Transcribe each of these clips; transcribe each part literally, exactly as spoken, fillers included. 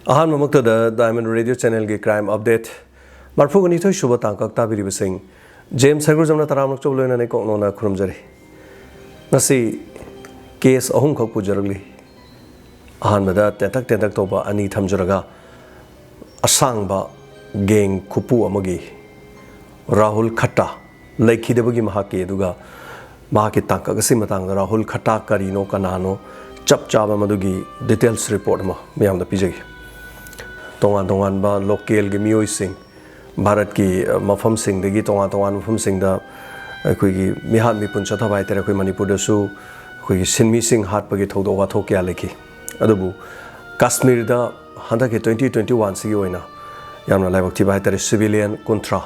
ꯑꯍꯥꯟꯕꯃꯛꯇꯗ Diamond Radio Channelꯒꯤ Crime Update ꯃꯔꯤꯐꯨꯒ ꯅꯤꯊꯣꯏ ꯁꯨꯕ ꯇꯥꯡꯀꯛ ꯇꯥꯕꯤꯔꯤꯕꯁꯤꯡ ꯖꯦꯝꯁ ꯍꯩꯒ꯭ꯔꯨꯖꯝꯅ ꯇꯔꯥꯝꯅ ꯑꯣꯛꯆꯕ ꯂꯣꯏꯅꯅ ꯏꯀꯣꯛ ꯅꯧꯅ ꯈꯨꯔꯨꯝꯖꯔꯤ꯫ ꯉꯁꯤ case ꯑꯍꯨꯝꯈꯛ ꯄꯨꯖꯔꯛꯂꯤ꯫ ꯑꯍꯥꯟꯕꯗ ꯇꯦꯟꯇꯛ ꯇꯦꯟꯇꯛ ꯇꯧꯕ ꯑꯅꯤ ꯊꯝꯖꯔꯒ, ꯑꯁꯥꯡꯕ gang ꯈꯨꯄꯨ ꯑꯃꯒꯤ ꯔꯥꯍꯨꯜ ꯈꯠꯇꯥ ꯂꯩꯈꯤꯗꯕꯒꯤ ꯃꯍꯥꯛꯀꯤ, ꯑꯗꯨꯒ ꯃꯍꯥꯛꯀꯤ ꯇꯥꯡꯀꯛ ꯑꯁꯤ ꯃꯇꯥꯡꯗ ꯔꯥꯍꯨꯜ ꯈꯠꯇꯥ ꯀꯔꯤꯅꯣ, ꯀꯅꯥꯅꯣ, ꯆꯞ ꯆꯥꯕ ꯃꯗꯨꯒꯤ details report ꯑꯃ ꯃꯌꯥꯝꯗ ꯄꯤꯖꯒꯦ꯫ ꯇꯣꯉꯥꯟ ꯇꯣꯉꯥꯟꯕ localꯒꯤ ꯃꯤꯑꯣꯏꯁꯤꯡ, ꯚꯥꯔꯠꯀꯤ, ꯑ, ꯃꯐꯝꯁꯤꯡꯗꯒꯤ ꯇꯣꯉꯥꯟ ꯇꯣꯉꯥꯟꯕ ꯃꯐꯝꯁꯤꯡꯗ ꯑꯩꯈꯣꯏꯒꯤ ꯃꯤꯍꯥꯠ ꯃꯤꯄꯨꯟ ꯆꯠꯊꯕ ꯍꯥꯏꯇꯥꯔꯦ꯫ ꯑꯩꯈꯣꯏ ꯃꯅꯤꯄꯨꯔꯗꯁꯨ ꯑꯩꯈꯣꯏꯒꯤ ꯁꯤꯟꯃꯤꯁꯤꯡ ꯍꯥꯠꯄꯒꯤ ꯊꯧꯗꯣꯛ ꯋꯥꯊꯣꯛ ꯀꯌꯥ ꯂꯩꯈꯤ꯫ ꯑꯗꯨꯕꯨ ꯀꯥꯁꯃꯤꯔꯗ ꯍꯟꯗꯛꯀꯤ twenty twenty-oneꯁꯤꯒꯤ ꯑꯣꯏꯅ ꯌꯥꯝꯅ ꯂꯥꯏꯕꯛ ꯊꯤꯕ ꯍꯥꯏꯇꯥꯔꯦ, civilian ꯀꯨꯟꯊ꯭ꯔꯥ,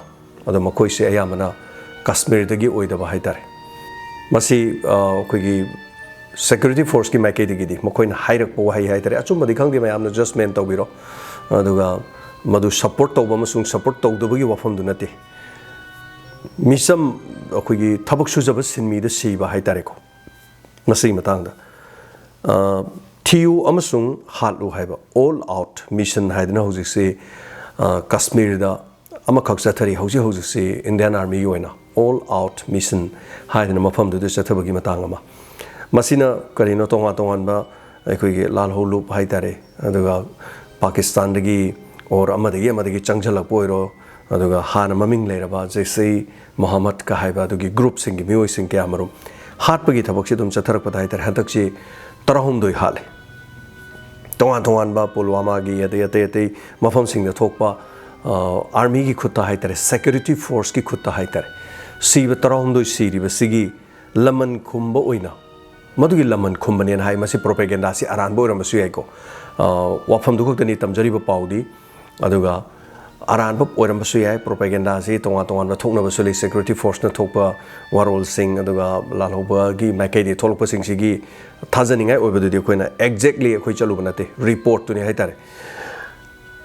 ꯑꯗꯣ ꯃꯈꯣꯏꯁꯦ ꯑꯌꯥꯝꯕꯅ ꯀꯥꯁꯃꯤꯔꯗꯒꯤ ꯑꯣꯏꯗꯕ ꯍꯥꯏꯇꯥꯔꯦ꯫ ꯃꯁꯤ, ꯑ, ꯑꯩꯈꯣꯏꯒꯤ security forceꯀꯤ ꯃꯥꯏꯀꯩꯗꯒꯤꯗꯤ ꯃꯈꯣꯏꯅ ꯍꯥꯏꯔꯛꯄ ꯋꯥꯍꯩ ꯍꯥꯏꯇꯥꯔꯦ, ꯑꯆꯨꯝꯕꯗꯤ ꯈꯪꯗꯦ, ꯃꯌꯥꯝꯅ judgement ꯇꯧꯕꯤꯔꯣ꯫ ꯑꯗꯨꯒ ꯃꯗꯨ support ꯇꯧꯕ ꯑꯃꯁꯨꯡ support ꯇꯧꯗꯕꯒꯤ ꯋꯥꯐꯝꯗꯨ ꯅꯠꯇꯦ꯫ ꯃꯤꯆꯝ, ꯑꯩꯈꯣꯏꯒꯤ ꯊꯕꯛ ꯁꯨꯖꯕ ꯁꯤꯟꯃꯤꯗ ꯁꯤꯕ ꯍꯥꯏꯇꯥꯔꯦꯀꯣ꯫ ꯃꯁꯤꯒꯤ ꯃꯇꯥꯡꯗ, ꯑ, ꯊꯤꯌꯨ ꯑꯃꯁꯨꯡ ꯍꯥꯠꯂꯨ ꯍꯥꯏꯕ all out mission ꯍꯥꯏꯗꯅ ꯍꯧꯖꯤꯛꯁꯤ, ꯑ, ꯀꯥꯁꯃꯤꯔꯗ ꯑꯃꯈꯛ ꯆꯠꯊꯔꯤ꯫ ꯍꯧꯖꯤꯛ ꯍꯧꯖꯤꯛꯁꯤ Indian Armyꯒꯤ ꯑꯣꯏꯅ all out mission ꯍꯥꯏꯗꯅ ꯃꯐꯝꯗꯨꯗ ꯆꯠꯊꯕꯒꯤ ꯃꯇꯥꯡ ꯑꯃ꯫ ꯃꯁꯤꯅ ꯀꯔꯤꯅꯣ, ꯇꯣꯉꯥꯟ ꯇꯣꯉꯥꯟꯕ ꯑꯩꯈꯣꯏꯒꯤ ꯂꯥꯜꯍꯧꯂꯨꯞ ꯍꯥꯏꯇꯥꯔꯦ, ꯑꯗꯨꯒ ꯄꯥꯀꯤꯁꯇꯥꯟꯗꯒꯤ or ꯑꯃꯗꯒꯤ ꯑꯃꯗꯒꯤ ꯆꯪꯁꯤꯜꯂꯛꯄ ꯑꯣꯏꯔꯣ, ꯑꯗꯨꯒ ꯍꯥꯟꯅ ꯃꯃꯤꯡ ꯂꯩꯔꯕ ꯖꯩꯁ ꯏ ꯃꯣꯍꯝꯃꯗꯀ ꯍꯥꯏꯕ ꯑꯗꯨꯒꯤ groupꯁꯤꯡꯒꯤ ꯃꯤꯑꯣꯏꯁꯤꯡ ꯀꯌꯥꯃꯔꯨꯝ ꯍꯥꯠꯄꯒꯤ ꯊꯕꯛꯁꯤ ꯑꯗꯨꯝ ꯆꯠꯊꯔꯛꯄꯗ ꯍꯥꯏꯇꯥꯔꯦ, ꯍꯟꯗꯛꯁꯤ ꯇꯔꯥꯍꯨꯝꯗꯣꯏ ꯍꯥꯠꯂꯦ꯫ ꯇꯣꯉꯥꯟ ꯇꯣꯉꯥꯟꯕ ꯄꯨꯜꯋꯥꯃꯥꯒꯤ ꯑꯗꯩ ꯑꯇꯩ ꯑꯇꯩ ꯃꯐꯝꯁꯤꯡꯗ ꯊꯣꯛꯄ, ꯑ, armyꯒꯤ ꯈꯨꯠꯇ ꯍꯥꯏꯇꯥꯔꯦ, security forceꯀꯤ ꯈꯨꯠꯇ ꯍꯥꯏꯇꯥꯔꯦ, ꯁꯤꯕ ꯇꯔꯥꯍꯨꯝꯗꯣꯏ ꯁꯤꯔꯤꯕꯁꯤꯒꯤ ꯂꯃꯟ ꯈꯨꯝꯕ ꯑꯣꯏꯅ, ꯃꯗꯨꯒꯤ ꯂꯃꯟ ꯈꯨꯝꯕꯅꯦꯅ ꯍꯥꯏ꯫ ꯃꯁꯤ propagandaꯁꯤ ꯑꯔꯥꯟꯕ ꯑꯣꯏꯔꯝꯕꯁꯨ ꯌꯥꯏꯀꯣ꯫ ꯑ, ꯋꯥꯐꯝꯗꯨ ꯈꯛꯇꯅꯤ ꯇꯝꯖꯔꯤꯕ ꯄꯥꯎꯗꯤ, ꯑꯗꯨꯒ ꯑꯔꯥꯟꯕ ꯑꯣꯏꯔꯝꯕꯁꯨ ꯌꯥꯏ꯫ Propagandaꯁꯤ ꯇꯣꯉꯥꯟ ꯇꯣꯉꯥꯟꯕ ꯊꯣꯛꯅꯕꯁꯨ ꯂꯩ, security forceꯅ ꯊꯣꯛꯄ ꯋꯥꯔꯣꯜꯁꯤꯡ, ꯑꯗꯨꯒ ꯂꯥꯜꯍꯧꯕꯒꯤ ꯃꯥꯏꯀꯩꯗꯒꯤ ꯊꯣꯛꯂꯛꯄꯁꯤꯡꯁꯤꯒꯤ ꯊꯥꯖꯅꯤꯡꯉꯥꯏ ꯑꯣꯏꯕꯗꯨꯗꯤ ꯑꯩꯈꯣꯏꯅ exactly ꯑꯩꯈꯣꯏ ꯆꯠꯂꯨꯕ ꯅꯠꯇꯦ, reportꯇꯨꯅꯤ ꯍꯥꯏꯇꯥꯔꯦ꯫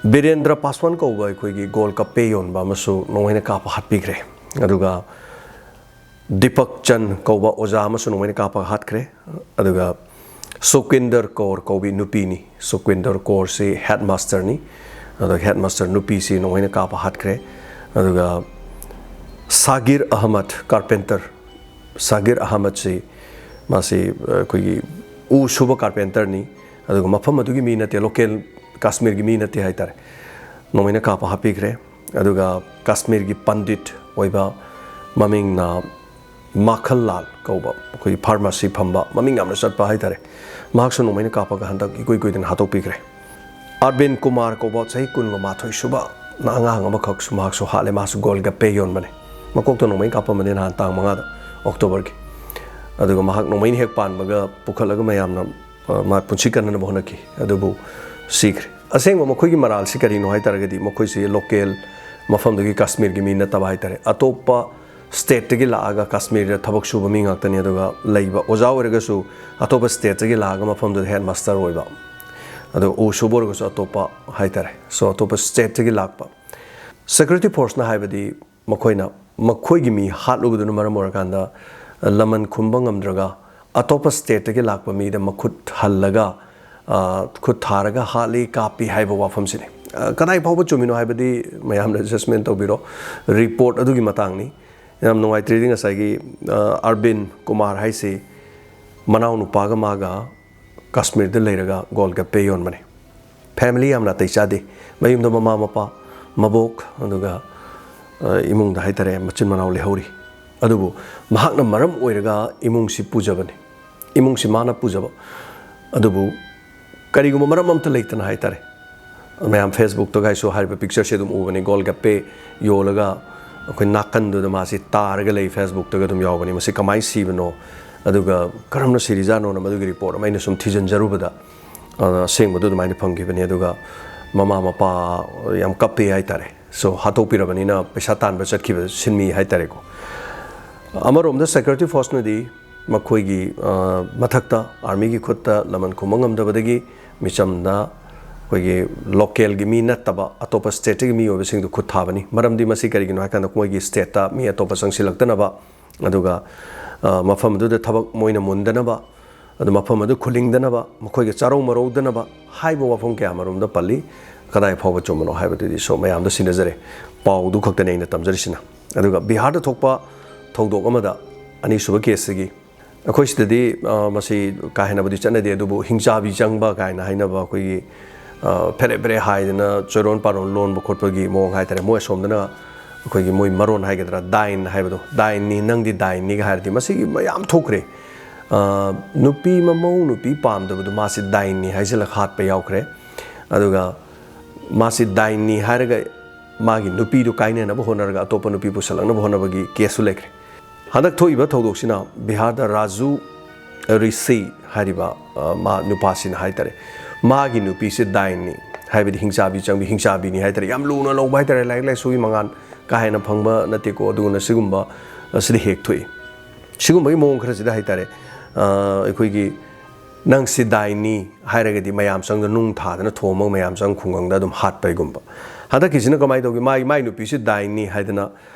ꯕꯤꯔꯦꯟꯗ꯭ꯔ ꯄꯥꯁꯋꯥꯟ ꯀꯧꯕ ꯑꯩꯈꯣꯏꯒꯤ ꯒꯣꯜ ꯀꯞꯄꯦ ꯌꯣꯟꯕ ꯑꯃꯁꯨ ꯅꯣꯡꯃꯩꯅ ꯀꯥꯞꯄ ꯍꯥꯠꯄꯤꯈ꯭ꯔꯦ꯫ ꯑꯗꯨꯒ ꯗꯤꯄꯛ ꯆꯟ ꯀꯧꯕ ꯑꯣꯖꯥ ꯑꯃꯁꯨ ꯅꯣꯡꯃꯩꯅ ꯀꯥꯞꯄꯒ ꯍꯥꯠꯈ꯭ꯔꯦ꯫ ꯑꯗꯨꯒ ꯁꯨꯈꯋꯤꯟꯗꯔ ꯀꯧꯔ ꯀꯧꯕꯤ ꯅꯨꯄꯤꯅꯤ꯫ ꯁꯨꯈꯋꯤꯟꯗꯔ ꯀꯧꯔꯁꯤ ꯍꯦꯗ ꯃꯥꯁꯇꯔꯅꯤ꯫ ꯑꯗꯣ ꯍꯦꯗ ꯃꯥꯁꯇꯔ ꯅꯨꯄꯤꯁꯤ ꯅꯣꯡꯃꯩꯅ ꯀꯥꯞꯄ ꯍꯥꯠꯈ꯭ꯔꯦ꯫ ꯑꯗꯨꯒ ꯁꯥꯒꯤꯔ ꯑꯍꯃꯗ ꯀꯥꯔꯄꯦꯟꯇꯔ, ꯁꯥꯒꯤꯔ ꯑꯍꯃꯗꯁꯤ ꯃꯥꯁꯤ, ꯑ, ꯑꯩꯈꯣꯏꯒꯤ ꯎ ꯁꯨꯕ ꯀꯥꯔꯄꯦꯟꯇꯔꯅꯤ꯫ ꯑꯗꯨꯒ ꯃꯐꯝ ꯑꯗꯨꯒꯤ ꯃꯤ ꯅꯠꯇꯦ, ꯂꯣꯀꯦꯜ ꯀꯥꯁꯃꯤꯔꯒꯤ ꯃꯤ ꯅꯠꯇꯦ ꯍꯥꯏꯇꯥꯔꯦ꯫ ꯅꯣꯡꯃꯩꯅ ꯀꯥꯞꯄ ꯍꯥꯠꯄꯤꯈ꯭ꯔꯦ꯫ ꯑꯗꯨꯒ ꯀꯥꯁꯃꯤꯔꯒꯤ ꯄꯟꯗꯤꯠ ꯑꯣꯏꯕ, ꯃꯃꯤꯡꯅ ꯃꯥꯈꯜ ꯂꯥꯜ ꯀꯧꯕ, ꯑꯩꯈꯣꯏꯒꯤ ꯐꯥꯔꯃꯥꯁꯤ ꯐꯝꯕ, ꯃꯃꯤꯡ ꯌꯥꯝꯅ ꯆꯠꯄ ꯍꯥꯏꯇꯥꯔꯦ, ꯃꯍꯥꯛꯁꯨ ꯅꯣꯡꯃꯩꯅ ꯀꯥꯞꯄꯒ ꯍꯟꯗꯛ ꯏꯀꯨꯏ ꯀꯨꯏꯗꯅ ꯍꯥꯠꯇꯣꯛꯄꯤꯈ꯭ꯔꯦ꯫ ꯑꯔꯕꯤꯟ ꯀꯨꯃꯥꯔ ꯀꯧꯕ ꯆꯍꯤ ꯀꯨꯟꯒ ꯃꯥꯊꯣꯏ ꯁꯨꯕ ꯑꯉꯥꯡ ꯑꯃꯈꯛꯁꯨ ꯃꯍꯥꯛꯁꯨ ꯍꯥꯠꯂꯦ꯫ ꯃꯥꯁꯨ ꯒꯣꯜꯒꯞꯄꯦ ꯌꯣꯟꯕꯅꯦ꯫ ꯃꯀꯣꯛꯇ ꯅꯣꯡꯃꯩꯅ ꯀꯥꯞꯄꯝꯕꯅꯦ ꯅꯍꯥꯟ ꯇꯥꯡ ꯃꯉꯥꯗ, ꯑꯣꯛꯇꯣꯕꯔꯒꯤ꯫ ꯑꯗꯨꯒ ꯃꯍꯥꯛ ꯅꯣꯡꯃꯩꯅ ꯍꯦꯛ ꯄꯥꯟꯕꯒ ꯄꯨꯈꯠꯂꯒ ꯃꯌꯥꯝꯅ, ꯑ, ꯃꯥ ꯄꯨꯟꯁꯤ ꯀꯟꯅꯅꯕ ꯍꯣꯠꯅꯈꯤ, ꯑꯗꯨꯕꯨ ꯁꯤꯈ꯭ꯔꯦ꯫ ꯑꯁꯦꯡꯕ ꯃꯈꯣꯏꯒꯤ ꯃꯔꯥꯜꯁꯤ ꯀꯔꯤꯅꯣ ꯍꯥꯏ ꯇꯥꯔꯒꯗꯤ, ꯃꯈꯣꯏꯁꯤ ꯂꯣꯀꯦꯜ ꯃꯐꯝꯗꯨꯒꯤ ꯀꯥꯁꯃꯤꯔꯒꯤ ꯃꯤ ꯅꯠꯇꯕ ꯍꯥꯏ ꯇꯥꯔꯦ, ꯑꯇꯣꯞꯄ ꯁ꯭ꯇꯦꯠꯇꯒꯤ ꯂꯥꯛꯑꯒ ꯀꯥꯁꯃꯤꯔꯗ ꯊꯕꯛ ꯁꯨꯕ ꯃꯤ ꯉꯥꯛꯇꯅꯤ꯫ ꯑꯗꯨꯒ ꯂꯩꯕ ꯑꯣꯖꯥ ꯑꯣꯏꯔꯒꯁꯨ ꯑꯇꯣꯞꯄ ꯁ꯭ꯇꯦꯠꯇꯒꯤ ꯂꯥꯛꯑꯒ ꯃꯐꯝꯗꯨꯗ ꯍꯦꯗ ꯃꯥꯁꯇꯔ ꯑꯣꯏꯕ, ꯑꯗꯨꯒ ꯎ ꯁꯨꯕ ꯑꯣꯏꯔꯒꯁꯨ ꯑꯇꯣꯞꯄ ꯍꯥꯏ ꯇꯥꯔꯦ, ꯁꯣ ꯑꯇꯣꯞꯄ ꯁ꯭ꯇꯦꯠꯇꯒꯤ ꯂꯥꯛꯄ꯫ ꯁꯦꯀ꯭ꯌꯨꯔꯤꯇꯤ ꯐꯣꯔꯁꯅ ꯍꯥꯏꯕꯗꯤ ꯃꯈꯣꯏꯅ ꯃꯈꯣꯏꯒꯤ ꯃꯤ ꯍꯥꯠꯂꯨꯕꯗꯨꯅ ꯃꯔꯝ ꯑꯣꯏꯔꯀꯥꯟꯗ ꯂꯃꯟ ꯈꯨꯝꯕ ꯉꯝꯗ꯭ꯔꯒ ꯑꯇꯣꯞꯄ ꯁ꯭ꯇꯦꯠꯇꯒꯤ ꯂꯥꯛꯄ ꯃꯤꯗ ꯃꯈꯨꯠ ꯍꯜꯂꯒ, ꯑ, ꯈꯨꯠ ꯊꯥꯔꯒ ꯍꯥꯠꯂꯤ, ꯀꯥꯞꯄꯤ ꯍꯥꯏꯕ ꯋꯥꯐꯝꯁꯤꯅꯤ꯫ ꯑ, ꯀꯗꯥꯏ ꯐꯥꯎꯕ ꯆꯨꯝꯃꯤꯅꯣ ꯍꯥꯏꯕꯗꯤ ꯃꯌꯥꯝꯅ ꯖꯁꯃꯦꯟ ꯇꯧꯕꯤꯔꯣ, ꯔꯤꯄꯣꯔꯠ ꯑꯗꯨꯒꯤ ꯃꯇꯥꯡꯅꯤ꯫ ꯌꯥꯝ ꯅꯨꯡꯉꯥꯏꯇ꯭ꯔꯤꯗꯤ ꯉꯁꯥꯏꯒꯤ, ꯑ, ꯑꯔꯕꯤꯟ ꯀꯨꯃꯥꯔ ꯍꯥꯏꯁꯤ ꯃꯅꯥꯎꯅꯨꯄꯥꯒ ꯃꯥꯒ ꯀꯥꯁꯃꯤꯔꯗ ꯂꯩꯔꯒ ꯒꯣꯜꯒꯞꯄꯦ ꯌꯣꯟꯕꯅꯤ꯫ ꯐꯦꯃꯤꯂꯤ ꯌꯥꯝꯅ ꯅꯥꯇꯩ ꯆꯥꯗꯦ꯫ ꯃꯌꯨꯝꯗ ꯃꯃꯥ ꯃꯄꯥ, ꯃꯕꯣꯛ, ꯑꯗꯨꯒ, ꯑ, ꯏꯃꯨꯡꯗ ꯍꯥꯏꯇꯥꯔꯦ, ꯃꯆꯤꯟ ꯃꯅꯥꯎ ꯂꯩꯍꯧꯔꯤ꯫ ꯑꯗꯨꯕꯨ ꯃꯍꯥꯛꯅ ꯃꯔꯝ ꯑꯣꯏꯔꯒ ꯏꯃꯨꯡꯁꯤ ꯄꯨꯖꯕꯅꯤ꯫ ꯏꯃꯨꯡꯁꯤ ꯃꯥꯅ ꯄꯨꯖꯕ꯫ ꯑꯗꯨꯕꯨ ꯀꯔꯤꯒꯨꯝꯕ ꯃꯔꯝ ꯑꯝꯇ ꯂꯩꯇꯅ ꯍꯥꯏꯇꯥꯔꯦ, ꯃꯌꯥꯝ ꯐꯦꯁꯕꯨꯛꯇꯒꯥꯏꯁꯨ ꯍꯥꯏꯔꯤꯕ ꯄꯤꯛꯆꯔꯁꯦ ꯑꯗꯨꯝ ꯎꯕꯅꯤ, ꯒꯣꯜꯒꯞꯄꯦ ꯌꯣꯜꯂꯒ ꯑꯩꯈꯣꯏ ꯅꯥꯀꯟꯗꯨꯗ ꯃꯥꯁꯤ ꯇꯥꯔꯒ ꯂꯩ, ꯐꯦꯁꯕꯨꯛꯇꯒ ꯑꯗꯨꯝ ꯌꯥꯎꯕꯅꯤ꯫ ꯃꯁꯤ ꯀꯃꯥꯏꯅ ꯁꯤꯕꯅꯣ, ꯑꯗꯨꯒ ꯀꯔꯝꯅ ꯁꯤꯔꯤꯖꯥꯠꯅꯣꯅ ꯃꯗꯨꯒꯤ ꯔꯤꯄꯣꯔꯠ ꯑꯃ ꯑꯩꯅ ꯁꯨꯝ ꯊꯤꯖꯤꯟꯖꯔꯨꯕꯗ, ꯑ, ꯑꯁꯦꯡꯕꯗꯣ ꯑꯗꯨꯃꯥꯏꯅ ꯐꯪꯈꯤꯕꯅꯤ꯫ ꯑꯗꯨꯒ ꯃꯃꯥ ꯃꯄꯥ ꯌꯥꯝ ꯀꯞꯄꯤ ꯍꯥꯏꯇꯥꯔꯦ꯫ ꯁꯣ ꯍꯥꯠꯇꯣꯛꯄꯤꯔꯕꯅꯤꯅ ꯄꯩꯁꯥ ꯇꯥꯟꯕ ꯆꯠꯈꯤꯕ ꯁꯤꯟꯃꯤ ꯍꯥꯏꯇꯥꯔꯦꯀꯣ꯫ ꯑꯃꯔꯣꯝꯗ ꯁꯦꯀ꯭ꯌꯨꯔꯤꯇꯤ ꯐꯣꯔꯁꯅꯗꯤ ꯃꯈꯣꯏꯒꯤ, ꯑ, ꯃꯊꯛꯇ ꯑꯥꯔꯃꯤꯒꯤ ꯈꯨꯠꯇ ꯂꯃꯟ ꯈꯨꯝꯕ ꯉꯝꯗꯕꯗꯒꯤ ꯃꯤꯆꯝꯗ ꯑꯩꯈꯣꯏꯒꯤ ꯂꯣꯀꯦꯜꯒꯤ ꯃꯤ ꯅꯠꯇꯕ ꯑꯇꯣꯞꯄ ꯁ꯭ꯇꯦꯠꯇꯒꯤ ꯃꯤ ꯑꯣꯏꯕꯁꯤꯡꯗꯨ ꯈꯨꯠ ꯊꯥꯕꯅꯤ꯫ ꯃꯔꯝꯗꯤ ꯃꯁꯤ ꯀꯔꯤꯒꯤꯅꯣ ꯍꯥꯏꯀꯥꯟꯗ ꯃꯣꯏꯒꯤ ꯁ꯭ꯇꯦꯠꯇ ꯃꯤ ꯑꯇꯣꯞꯄ ꯆꯪꯁꯤꯜꯂꯛꯇꯅꯕ, ꯑꯗꯨꯒ, ꯑ, ꯃꯐꯝ ꯑꯗꯨꯗ ꯊꯕꯛ ꯃꯣꯏꯅ ꯃꯨꯟꯗꯅꯕ, ꯑꯗꯨ ꯃꯐꯝ ꯑꯗꯨ ꯈꯨꯂꯤꯡꯗꯅꯕ, ꯃꯈꯣꯏꯒ ꯆꯥꯔꯧ ꯃꯔꯧꯗꯅꯕ ꯍꯥꯏꯕ ꯋꯥꯐꯝ ꯀꯌꯥ ꯃꯔꯨꯝꯗ ꯄꯜꯂꯤ꯫ ꯀꯗꯥꯏ ꯐꯥꯎꯕ ꯆꯨꯝꯕꯅꯣ ꯍꯥꯏꯕꯗꯨꯗꯤ ꯁꯣ ꯃꯌꯥꯝꯗ ꯁꯤꯟꯅꯖꯔꯦ꯫ ꯄꯥꯎꯗꯨ ꯈꯛꯇꯅꯤ ꯑꯩꯅ ꯇꯝꯖꯔꯤꯁꯤꯅ꯫ ꯑꯗꯨꯒ ꯕꯤꯍꯥꯔꯗ ꯊꯣꯛꯄ ꯊꯧꯗꯣꯛ ꯑꯃꯗ, ꯑꯅꯤꯁꯨꯕ ꯀꯦꯁꯁꯤꯒꯤ, ꯑꯩꯈꯣꯏ ꯁꯤꯗꯗꯤ, ꯑ, ꯃꯁꯤ ꯀꯥ ꯍꯦꯟꯅꯕꯨꯗꯤ ꯆꯠꯅꯗꯦ, ꯑꯗꯨꯕꯨ ꯍꯤꯡꯆꯥꯕꯤ ꯆꯪꯕ ꯀꯥꯏꯅ ꯍꯥꯏꯅꯕ ꯑꯩꯈꯣꯏꯒꯤ, ꯑ, ꯐꯦꯔꯦ ꯐꯦꯔꯦ ꯍꯥꯏꯗꯅ ꯆꯣꯏꯔꯣꯟ ꯄꯥꯔꯣꯟ ꯂꯣꯟꯕ ꯈꯣꯠꯄꯒꯤ ꯃꯑꯣꯡ ꯍꯥꯏꯇꯥꯔꯦ꯫ ꯃꯣꯏ ꯑꯁꯣꯝꯗꯅ ꯑꯩꯈꯣꯏꯒꯤ ꯃꯣꯏ ꯃꯔꯣꯟ ꯍꯥꯏꯒꯗ꯭ꯔꯥ, ꯗꯥꯏꯟ ꯍꯥꯏꯕꯗꯣ, "ꯗꯥꯏꯟꯅꯤ, ꯅꯪꯗꯤ ꯗꯥꯏꯟꯅꯤꯒ" ꯍꯥꯏꯔꯗꯤ ꯃꯁꯤꯒꯤ ꯃꯌꯥꯝ ꯊꯣꯛꯈ꯭ꯔꯦ꯫ ꯑ, ꯅꯨꯄꯤ ꯃꯃꯧ ꯅꯨꯄꯤ ꯄꯥꯝꯗꯕꯗꯣ ꯃꯥꯁꯤ ꯗꯥꯏꯟꯅꯤ ꯍꯥꯏꯖꯤꯜꯂꯒ ꯍꯥꯠꯄ ꯌꯥꯎꯈ꯭ꯔꯦ꯫ ꯑꯗꯨꯒ ꯃꯥꯁꯤ ꯗꯥꯏꯟꯅꯤ ꯍꯥꯏꯔꯒ ꯃꯥꯒꯤ ꯅꯨꯄꯤꯗꯨ ꯀꯥꯏꯅꯅꯕ ꯍꯣꯠꯅꯔꯒ ꯑꯇꯣꯞꯄ ꯅꯨꯄꯤ ꯄꯨꯁꯜꯂꯛꯅꯕ ꯍꯣꯠꯅꯕꯒꯤ ꯀꯦꯁꯁꯨ ꯂꯩꯈ꯭ꯔꯦ꯫ ꯍꯟꯗꯛ ꯊꯣꯛꯏꯕ ꯊꯧꯗꯣꯛꯁꯤꯅ ꯕꯤꯍꯥꯔꯗ ꯔꯥꯖꯨ ꯔꯤꯁꯤ ꯍꯥꯏꯔꯤꯕ, ꯑ, ꯃꯥ ꯅꯨꯄꯥꯁꯤꯅ ꯍꯥꯏꯇꯥꯔꯦ, ꯃꯥꯒꯤ ꯅꯨꯄꯤꯁꯤ ꯗꯥꯏꯟꯅꯤ, ꯍꯥꯏꯕꯗꯤ ꯍꯤꯡꯆꯥꯕꯤ ꯆꯪꯕꯤ, ꯍꯤꯡꯆꯥꯕꯤꯅꯤ ꯍꯥꯏꯇꯥꯔꯦ, ꯌꯥꯝ ꯂꯨꯅ ꯂꯧꯕ ꯍꯥꯏꯇꯥꯔꯦ, ꯂꯥꯏꯔꯤꯛ ꯂꯥꯏꯁꯨꯒꯤ ꯃꯉꯥꯜ ꯀꯥ ꯍꯦꯟꯅ ꯐꯪꯕ ꯅꯠꯇꯦꯀꯣ꯫ ꯑꯗꯨꯒꯨꯝꯅ ꯁꯤꯒꯨꯝꯕ ꯑꯁꯤꯗ ꯍꯦꯛ ꯊꯣꯛꯏ꯫ ꯁꯤꯒꯨꯝꯕꯒꯤ ꯃꯑꯣꯡ ꯈꯔꯁꯤꯗ ꯍꯥꯏꯇꯥꯔꯦ, ꯑ, ꯑꯩꯈꯣꯏꯒꯤ "ꯅꯪ ꯁꯤ ꯗꯥꯏꯟꯅꯤ" ꯍꯥꯏꯔꯒꯗꯤ ꯃꯌꯥꯝ ꯆꯪꯗ ꯅꯨꯡ ꯊꯥꯗꯅ ꯊꯣꯝꯃꯒ ꯃꯌꯥꯝ ꯆꯪ ꯈꯨꯡꯒꯪꯗ ꯑꯗꯨꯝ ꯍꯥꯠꯄꯩꯒꯨꯝꯕ꯫ ꯍꯟꯗꯛꯀꯤꯁꯤꯅ ꯀꯃꯥꯏꯅ ꯇꯧꯒꯦ? ꯃꯥꯒꯤ, ꯃꯥꯏ ꯅꯨꯄꯤꯁꯤ ꯗꯥꯏꯟꯅꯤ ꯍꯥꯏꯗꯅ,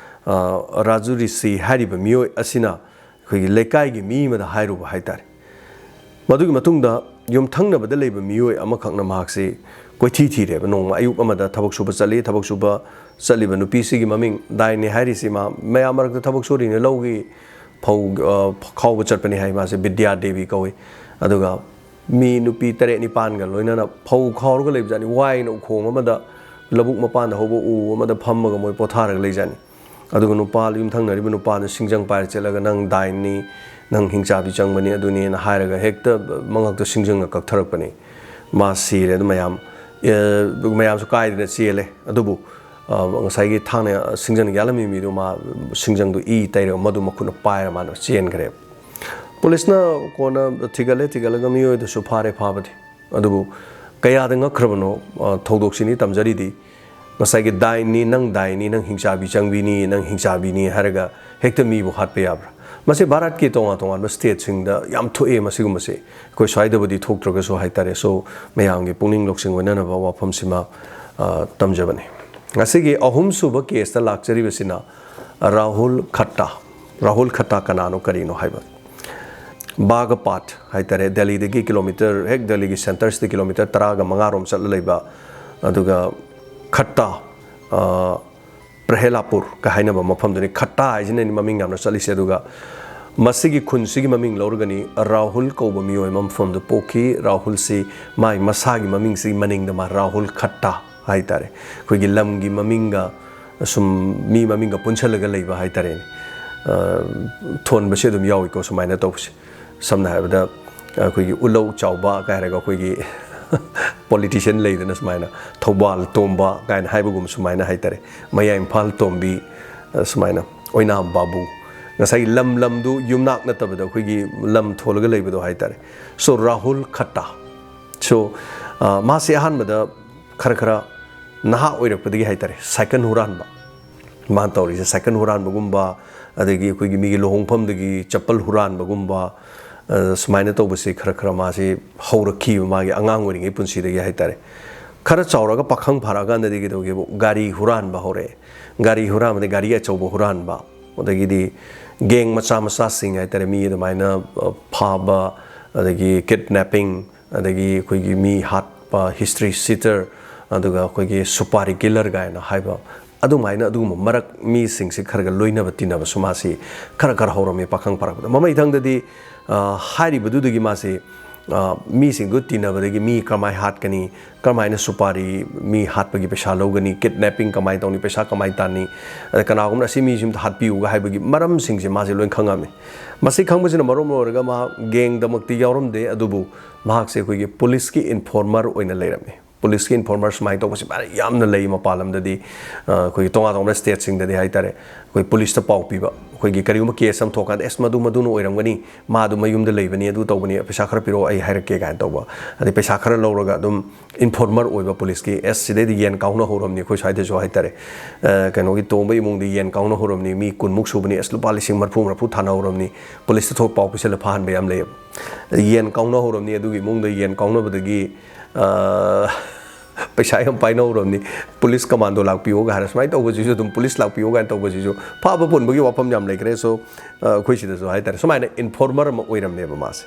ꯑ, ꯔꯥꯖꯨ ꯔꯤꯁꯤ ꯍꯥꯏꯔꯤꯕ ꯃꯤꯑꯣꯏ ꯑꯁꯤꯅ ꯑꯩꯈꯣꯏꯒꯤ ꯂꯩꯀꯥꯏꯒꯤ ꯃꯤ ꯑꯃꯗ ꯍꯥꯏꯔꯨꯕ ꯍꯥꯏꯇꯥꯔꯦ꯫ ꯃꯗꯨꯒꯤ ꯃꯇꯨꯡꯗ ꯌꯨꯝꯊꯪꯅꯕꯗ ꯂꯩꯕ ꯃꯤꯑꯣꯏ ꯑꯃꯈꯛꯅ ꯃꯍꯥꯛꯁꯤ ꯀꯣꯏꯊꯤ ꯊꯤꯔꯦꯕ꯫ ꯅꯣꯡꯃ ꯑꯌꯨꯛ ꯑꯃꯗ ꯊꯕꯛ ꯁꯨꯕ ꯆꯠꯂꯤ꯫ ꯊꯕꯛ ꯁꯨꯕ ꯆꯠꯂꯤꯕ ꯅꯨꯄꯤꯁꯤꯒꯤ ꯃꯃꯤꯡ ꯗꯥꯏꯟꯅꯤ ꯍꯥꯏꯔꯤꯁꯤ, ꯃꯥ ꯃꯌꯥꯝ ꯃꯔꯛꯇ ꯊꯕꯛ ꯁꯨꯔꯤꯅꯦ, ꯂꯧꯒꯤ ꯐꯧ, ꯑ, ꯈꯥꯎꯕ ꯆꯠꯄꯅꯤ ꯍꯥꯏ꯫ ꯃꯥꯁꯦ ꯕꯤꯗ꯭ꯌꯥ ꯗꯦꯕꯤ ꯀꯧꯏ꯫ ꯑꯗꯨꯒ ꯃꯤ ꯅꯨꯄꯤ ꯇꯔꯦꯠ ꯅꯤꯄꯥꯟꯒ ꯂꯣꯏꯅꯅ ꯐꯧ ꯈꯥꯎꯔꯒ ꯂꯩꯕꯖꯥꯠꯅꯤ꯫ ꯋꯥꯏꯅ ꯎꯈꯣꯡ ꯑꯃꯗ, ꯂꯧꯕꯨꯛ ꯃꯄꯥꯟꯗ ꯍꯧꯕ ꯎ ꯑꯃꯗ ꯐꯝꯃꯒ ꯃꯣꯏ ꯄꯣꯊꯥꯔꯒ ꯂꯩꯖꯥꯠꯅꯤ꯫ ꯑꯗꯨꯒ ꯅꯨꯄꯥ, ꯌꯨꯝꯊꯪꯅꯔꯤꯕ ꯅꯨꯄꯥꯗꯨ ꯁꯤꯡꯖꯪ ꯄꯥꯏꯔ ꯆꯠꯂꯒ, "ꯅꯪ ꯗꯥꯏꯟꯅꯤ, ꯅꯪ ꯍꯤꯡꯆꯥꯕꯤ ꯆꯪꯕꯅꯤ, ꯑꯗꯨꯅꯤꯅ" ꯍꯥꯏꯔꯒ ꯍꯦꯛꯇ ꯃꯉꯛꯇ ꯁꯤꯡꯖꯪꯅ ꯀꯛꯊꯔꯛꯄꯅꯤ꯫ ꯃꯥ ꯁꯤꯔꯦ꯫ ꯑꯗꯨ ꯃꯌꯥꯝ, ꯑꯦ, ꯃꯌꯥꯝꯁꯨ ꯀꯥꯏꯗꯅ ꯆꯦꯜꯂꯦ꯫ ꯑꯗꯨꯕꯨ, ꯑ, ꯉꯁꯥꯏꯒꯤ ꯊꯥꯡꯅ ꯁꯤꯡꯖꯪ ꯌꯥꯜꯂꯝꯃꯤ ꯃꯤꯗꯨ, ꯃꯥ ꯁꯤꯡꯖꯪꯗꯨ ꯏ ꯇꯩꯔꯒ ꯃꯗꯨ ꯃꯈꯨꯠꯅ ꯄꯥꯏꯔ ꯃꯥꯅ ꯆꯦꯟꯈ꯭ꯔꯦꯕ꯫ ꯄꯨꯂꯤꯁꯅ ꯀꯣꯟꯅ ꯊꯤꯒꯠꯂꯦ, ꯊꯤꯒꯠꯂꯒ ꯃꯤꯑꯣꯏꯗꯨꯁꯨ ꯐꯥꯔꯦ, ꯐꯥꯕꯗꯤ꯫ ꯑꯗꯨꯕꯨ ꯀꯌꯥꯗ ꯉꯛꯈ꯭ꯔꯕꯅꯣ, ꯑ, ꯊꯧꯗꯣꯛꯁꯤꯅꯤ ꯇꯝꯖꯔꯤꯗꯤ꯫ ꯉꯁꯥꯏꯒꯤ "ꯗꯥꯏꯟꯅꯤ, ꯅꯪ ꯗꯥꯏꯟꯅꯤ, ꯅꯪ ꯍꯤꯡꯆꯥꯕꯤ ꯆꯪꯕꯤꯅꯤ, ꯅꯪ ꯍꯤꯡꯆꯥꯕꯤꯅꯤ" ꯍꯥꯏꯔꯒ ꯍꯦꯛꯇ ꯃꯤꯕꯨ ꯍꯥꯠꯄ ꯌꯥꯕ꯭ꯔꯥ? ꯃꯁꯤ ꯚꯥꯔꯠꯀꯤ ꯇꯣꯉꯥꯟ ꯇꯣꯉꯥꯟꯕ ꯁ꯭ꯇꯦꯠꯁꯤꯡꯗ ꯌꯥꯝ ꯊꯣꯛꯑꯦ ꯃꯁꯤꯒꯨꯝꯕꯁꯦ꯫ ꯑꯩꯈꯣꯏ ꯁ꯭ꯋꯥꯏꯗꯕꯨꯗꯤ ꯊꯣꯛꯇ꯭ꯔꯒꯁꯨ ꯍꯥꯏꯇꯥꯔꯦ꯫ ꯁꯣ, ꯃꯌꯥꯝꯒꯤ ꯄꯨꯛꯅꯤꯡ ꯂꯧꯁꯤꯡ ꯑꯣꯏꯅꯅꯕ ꯋꯥꯐꯝꯁꯤꯃ, ꯑ, ꯇꯝꯖꯕꯅꯤ꯫ ꯉꯁꯤꯒꯤ ꯑꯍꯨꯝꯁꯨꯕ ꯀꯦꯁꯇ ꯂꯥꯛꯆꯔꯤꯕꯁꯤꯅ ꯔꯥꯍꯨꯜ ꯈꯠꯇꯥ꯫ ꯔꯥꯍꯨꯜ ꯈꯠꯇꯥ ꯀꯅꯥꯅꯣ, ꯀꯔꯤꯅꯣ ꯍꯥꯏꯕ꯫ ꯕꯥꯒꯄꯥꯠ ꯍꯥꯏꯇꯥꯔꯦ, ꯗꯦꯜꯂꯤꯗꯒꯤ ꯀꯤꯂꯣꯃꯤꯇꯔ, ꯍꯦꯛ ꯗꯦꯜꯂꯤꯒꯤ ꯁꯦꯟꯇꯔꯁꯤꯗ ꯀꯤꯂꯣꯃꯤꯇꯔ ꯇꯔꯥꯒ ꯃꯉꯥꯔꯣꯝ ꯆꯠꯂ ꯂꯩꯕ, ꯑꯗꯨꯒ ꯈꯠꯇꯥ, ꯑ, ꯄ꯭ꯔꯍꯦꯂꯥꯄꯨꯔ ꯀ ꯍꯥꯏꯅꯕ ꯃꯐꯝꯗꯨꯅꯤ꯫ ꯈꯠꯇꯥ ꯍꯥꯏꯁꯤꯅꯅꯤ ꯃꯃꯤꯡ ꯌꯥꯝꯅ ꯆꯠꯂꯤꯁꯦ꯫ ꯑꯗꯨꯒ ꯃꯁꯤꯒꯤ ꯈꯨꯟꯁꯤꯒꯤ ꯃꯃꯤꯡ ꯂꯧꯔꯒꯅꯤ, ꯔꯥꯍꯨꯜ ꯀꯧꯕ ꯃꯤꯑꯣꯏ ꯑꯃ ꯃꯐꯝꯗ ꯄꯣꯛꯈꯤ꯫ ꯔꯥꯍꯨꯜꯁꯤ ꯃꯥꯒꯤ ꯃꯁꯥꯒꯤ ꯃꯃꯤꯡꯁꯤꯒꯤ ꯃꯅꯤꯡꯗ ꯃꯥ ꯔꯥꯍꯨꯜ ꯈꯠꯇꯥ ꯍꯥꯏꯇꯥꯔꯦ, ꯑꯩꯈꯣꯏꯒꯤ ꯂꯝꯒꯤ ꯃꯃꯤꯡꯒ ꯁꯨꯝ ꯃꯤ ꯃꯃꯤꯡꯒ ꯄꯨꯟꯁꯜꯂꯒ ꯂꯩꯕ ꯍꯥꯏꯇꯥꯔꯦꯅꯦ꯫ ꯑ, ꯊꯣꯟꯕꯁꯦ ꯑꯗꯨꯝ ꯌꯥꯎꯏꯀꯣ ꯁꯨꯃꯥꯏꯅ ꯇꯧꯕꯁꯦ꯫ ꯁꯝꯅ ꯍꯥꯏꯔꯕꯗ, ꯑꯩꯈꯣꯏꯒꯤ ꯎꯂꯧ ꯆꯥꯎꯕ ꯀꯥꯏ ꯍꯥꯏꯔꯒ ꯑꯩꯈꯣꯏꯒꯤ politician ꯂꯩꯗꯅ, ꯁꯨꯃꯥꯏꯅ ꯊꯧꯕꯥꯜ ꯇꯣꯝꯕ ꯀꯥꯏꯅ ꯍꯥꯏꯕꯒꯨꯝꯕ, ꯁꯨꯃꯥꯏꯅ ꯍꯥꯏꯇꯥꯔꯦ, ꯃꯌꯥꯏ ꯏꯝꯐꯥꯜ ꯇꯣꯝꯕꯤ, ꯑ, ꯁꯨꯃꯥꯏꯅ ꯑꯣꯏꯅꯥꯝ ꯕꯥꯕꯨ, ꯉꯁꯥꯏꯒꯤ ꯂꯝ ꯂꯝꯗꯨ ꯌꯨꯝꯅꯥꯛ ꯅꯠꯇꯕꯗ ꯑꯩꯈꯣꯏꯒꯤ ꯂꯝ ꯊꯣꯜꯂꯒ ꯂꯩꯕꯗꯣ ꯍꯥꯏꯇꯥꯔꯦ꯫ So ꯔꯥꯍꯨꯜ ꯈꯠꯇꯥ꯫ So, ꯑ, ꯃꯥꯁꯦ ꯑꯍꯥꯟꯕꯗ ꯈꯔ ꯈꯔ ꯅꯍꯥ ꯑꯣꯏꯔꯛꯄꯗꯒꯤ ꯍꯥꯏꯇꯥꯔꯦ, ꯁꯥꯏꯀꯜ ꯍꯨꯔꯥꯟꯕ, ꯃꯥꯅ ꯇꯧꯔꯤꯁꯦ ꯁꯥꯏꯀꯜ ꯍꯨꯔꯥꯟꯕꯒꯨꯝꯕ, ꯑꯗꯒꯤ ꯑꯩꯈꯣꯏꯒꯤ ꯃꯤꯒꯤ ꯂꯨꯍꯣꯡꯐꯝꯗꯒꯤ ꯆꯄꯜ ꯍꯨꯔꯥꯟꯕꯒꯨꯝꯕ, ꯑ, ꯁꯨꯃꯥꯏꯅ ꯇꯧꯕꯁꯦ ꯈꯔ ꯈꯔ ꯃꯥꯁꯤ ꯍꯧꯔꯛꯈꯤꯕ ꯃꯥꯒꯤ ꯑꯉꯥꯡ ꯑꯣꯏꯔꯤꯉꯩ ꯄꯨꯟꯁꯤꯗꯒꯤ ꯍꯥꯏꯇꯥꯔꯦ꯫ ꯈꯔ ꯆꯥꯎꯔꯒ ꯄꯥꯈꯪ ꯐꯥꯔꯛꯑꯀꯥꯟꯗꯗꯤ ꯀꯩꯗꯧꯒꯦꯕꯨ, ꯒꯥꯔꯤ ꯍꯨꯔꯥꯟꯕ ꯍꯧꯔꯛꯑꯦ꯫ ꯒꯥꯔꯤ ꯍꯨꯔꯥꯟꯕꯗꯤ ꯒꯥꯔꯤ ꯑꯆꯧꯕ ꯍꯨꯔꯥꯟꯕ, ꯑꯗꯒꯤꯗꯤ gang ꯃꯆꯥ ꯃꯆꯥꯁꯤꯡ ꯍꯥꯏꯇꯥꯔꯦ, ꯃꯤ ꯑꯗꯨꯃꯥꯏꯅ, ꯑ, ꯐꯥꯕ, ꯑꯗꯒꯤ kidnapping, ꯑꯗꯒꯤ ꯑꯩꯈꯣꯏꯒꯤ ꯃꯤ ꯍꯥꯠꯄ, history sheeter, ꯑꯗꯨꯒ ꯑꯩꯈꯣꯏꯒꯤ ꯁꯨꯄꯥꯔꯤ killer ꯀꯥꯏꯅ ꯍꯥꯏꯕ, ꯑꯗꯨꯃꯥꯏꯅ ꯑꯗꯨꯒꯨꯝꯕ ꯃꯔꯛ ꯃꯤꯁꯤꯡꯁꯤ ꯈꯔ ꯈꯔ ꯂꯣꯏꯅꯕ ꯇꯤꯟꯅꯕꯁꯨ ꯃꯥꯁꯤ ꯈꯔ ꯈꯔ ꯍꯧꯔꯝꯃꯤ ꯄꯥꯈꯪ ꯐꯥꯔꯛꯄꯗ꯫ ꯃꯃꯩꯊꯪꯗꯗꯤ, ꯑ, ꯍꯥꯏꯔꯤꯕꯗꯨꯗꯒꯤ ꯃꯥꯁꯤ, ꯑ, ꯃꯤꯁꯤꯡꯗꯨ ꯇꯤꯟꯅꯕꯗꯒꯤ ꯃꯤ ꯀꯔꯝꯍꯥꯏꯅ ꯍꯥꯠꯀꯅꯤ, ꯀꯔꯝꯍꯥꯏꯅ ꯁꯨꯄꯥꯔꯤ ꯃꯤ ꯍꯥꯠꯄꯒꯤ ꯄꯩꯁꯥ ꯂꯧꯒꯅꯤ, kidnapping ꯀꯃꯥꯏꯅ ꯇꯧꯅꯤ, ꯄꯩꯁꯥ ꯀꯃꯥꯏꯅ ꯇꯥꯟꯅꯤ, ꯑꯗ ꯀꯅꯥꯒꯨꯝꯕꯅ ꯑꯁꯤ ꯃꯤꯁꯤ ꯑꯝꯇ ꯍꯥꯠꯄꯤꯌꯨꯒ ꯍꯥꯏꯕꯒꯤ ꯃꯔꯝꯁꯤꯡꯁꯦ ꯃꯥꯁꯦ ꯂꯣꯏ ꯈꯪꯉꯝꯃꯤ꯫ ꯃꯁꯤ ꯈꯪꯕꯁꯤꯅ ꯃꯔꯝ ꯑꯣꯏꯔꯒ ꯃꯍꯥꯛ gangꯗꯃꯛꯇꯤ ꯌꯥꯎꯔꯝꯗꯦ, ꯑꯗꯨꯕꯨ ꯃꯍꯥꯛꯁꯦ ꯑꯩꯈꯣꯏꯒꯤ ꯄꯨꯂꯤꯁꯀꯤ informer ꯑꯣꯏꯅ ꯂꯩꯔꯝꯃꯤ꯫ ꯄꯨꯂꯤꯁꯀꯤ informer ꯁꯨꯃꯥꯏꯅ ꯇꯧꯕꯁꯤ ꯃꯥꯅ ꯌꯥꯝꯅ ꯂꯩ ꯃꯄꯥꯟ ꯂꯝꯗꯗꯤ, ꯑ, ꯑꯩꯈꯣꯏꯒꯤ ꯇꯣꯉꯥꯟ ꯇꯣꯉꯥꯟꯕ stateꯁꯤꯡꯗꯗꯤ ꯍꯥꯏꯇꯥꯔꯦ, ꯑꯩꯈꯣꯏ ꯄꯨꯂꯤꯁꯇ ꯄꯥꯎ ꯄꯤꯕ, ꯑꯩꯈꯣꯏꯒꯤ ꯀꯔꯤꯒꯨꯝꯕ case ꯑꯃ ꯊꯣꯛꯀꯥꯟꯗ, "ꯑꯦꯁ, ꯃꯗꯨ ꯃꯗꯨꯅ ꯑꯣꯏꯔꯝꯒꯅꯤ, ꯃꯥ ꯑꯗꯨ ꯃꯌꯨꯝꯗ ꯂꯩꯕꯅꯤ, ꯑꯗꯨ ꯇꯧꯕꯅꯤ, ꯄꯩꯁꯥ ꯈꯔ ꯄꯤꯔꯛꯑꯣ, ꯑꯩ ꯍꯥꯏꯔꯛꯀꯦ" ꯀꯥꯏꯅ ꯇꯧꯕ, ꯑꯗꯩ ꯄꯩꯁꯥ ꯈꯔ ꯂꯧꯔꯒ ꯑꯗꯨꯝ informer ꯑꯣꯏꯕ ꯄꯨꯂꯤꯁꯀꯤ, "ꯑꯦꯁ, ꯁꯤꯗꯩꯗꯤ ꯌꯦꯟ ꯀꯥꯎꯅ ꯍꯧꯔꯝꯅꯤ ꯑꯩꯈꯣꯏ ꯁ꯭ꯋꯥꯏꯗꯁꯨ" ꯍꯥꯏꯇꯥꯔꯦ, ꯑ, ꯀꯩꯅꯣꯒꯤ ꯇꯣꯝꯕ ꯏꯃꯨꯡꯗ ꯌꯦꯟ ꯀꯥꯎꯅ ꯍꯧꯔꯝꯅꯤ, ꯃꯤ ꯀꯨꯟꯃꯨꯛ ꯁꯨꯕꯅꯤ, "ꯑꯁ, ꯂꯨꯄꯥ ꯂꯤꯁꯤꯡ ꯃꯔꯐꯨ, ꯃꯔꯐꯨ ꯊꯥꯅ ꯍꯧꯔꯝꯅꯤ", ꯄꯨꯂꯤꯁꯇ ꯊꯣꯛ ꯄꯥꯎ ꯄꯤꯁꯜꯂ ꯐꯥꯍꯟꯕ ꯌꯥꯝ ꯂꯩꯌꯦꯕ꯫ ꯌꯦꯟ ꯀꯥꯎꯅ ꯍꯧꯔꯝꯅꯤ, ꯑꯗꯨꯒꯤ ꯏꯃꯨꯡꯗ ꯌꯦꯟ ꯀꯥꯎꯅꯕꯗꯒꯤ, ꯑ, ꯄꯩꯁꯥ ꯌꯥꯝ ꯄꯥꯏꯅꯍꯧꯔꯕꯅꯤ, ꯄꯨꯂꯤꯁ ꯀꯃꯥꯟꯗꯣ ꯂꯥꯛꯄꯤꯌꯣꯒ ꯍꯥꯏꯔ ꯁꯨꯃꯥꯏꯅ ꯇꯧꯕꯁꯤꯁꯨ ꯑꯗꯨꯝ, ꯄꯨꯂꯤꯁ ꯂꯥꯛꯄꯤꯌꯣ ꯀꯥꯏꯅ ꯇꯧꯕꯁꯤꯁꯨ ꯐꯥꯕ ꯄꯨꯟꯕꯒꯤ ꯋꯥꯐꯝ ꯌꯥꯝ ꯂꯩꯈ꯭ꯔꯦ꯫ ꯁꯣ ꯑꯩꯈꯣꯏ ꯁꯤꯗꯁꯨ ꯍꯥꯏꯇꯥꯔꯦ, ꯁꯨꯃꯥꯏꯅ ꯏꯟꯐꯣꯔꯃꯔ ꯑꯃ ꯑꯣꯏꯔꯝꯃꯦꯕ ꯃꯥꯁꯦ꯫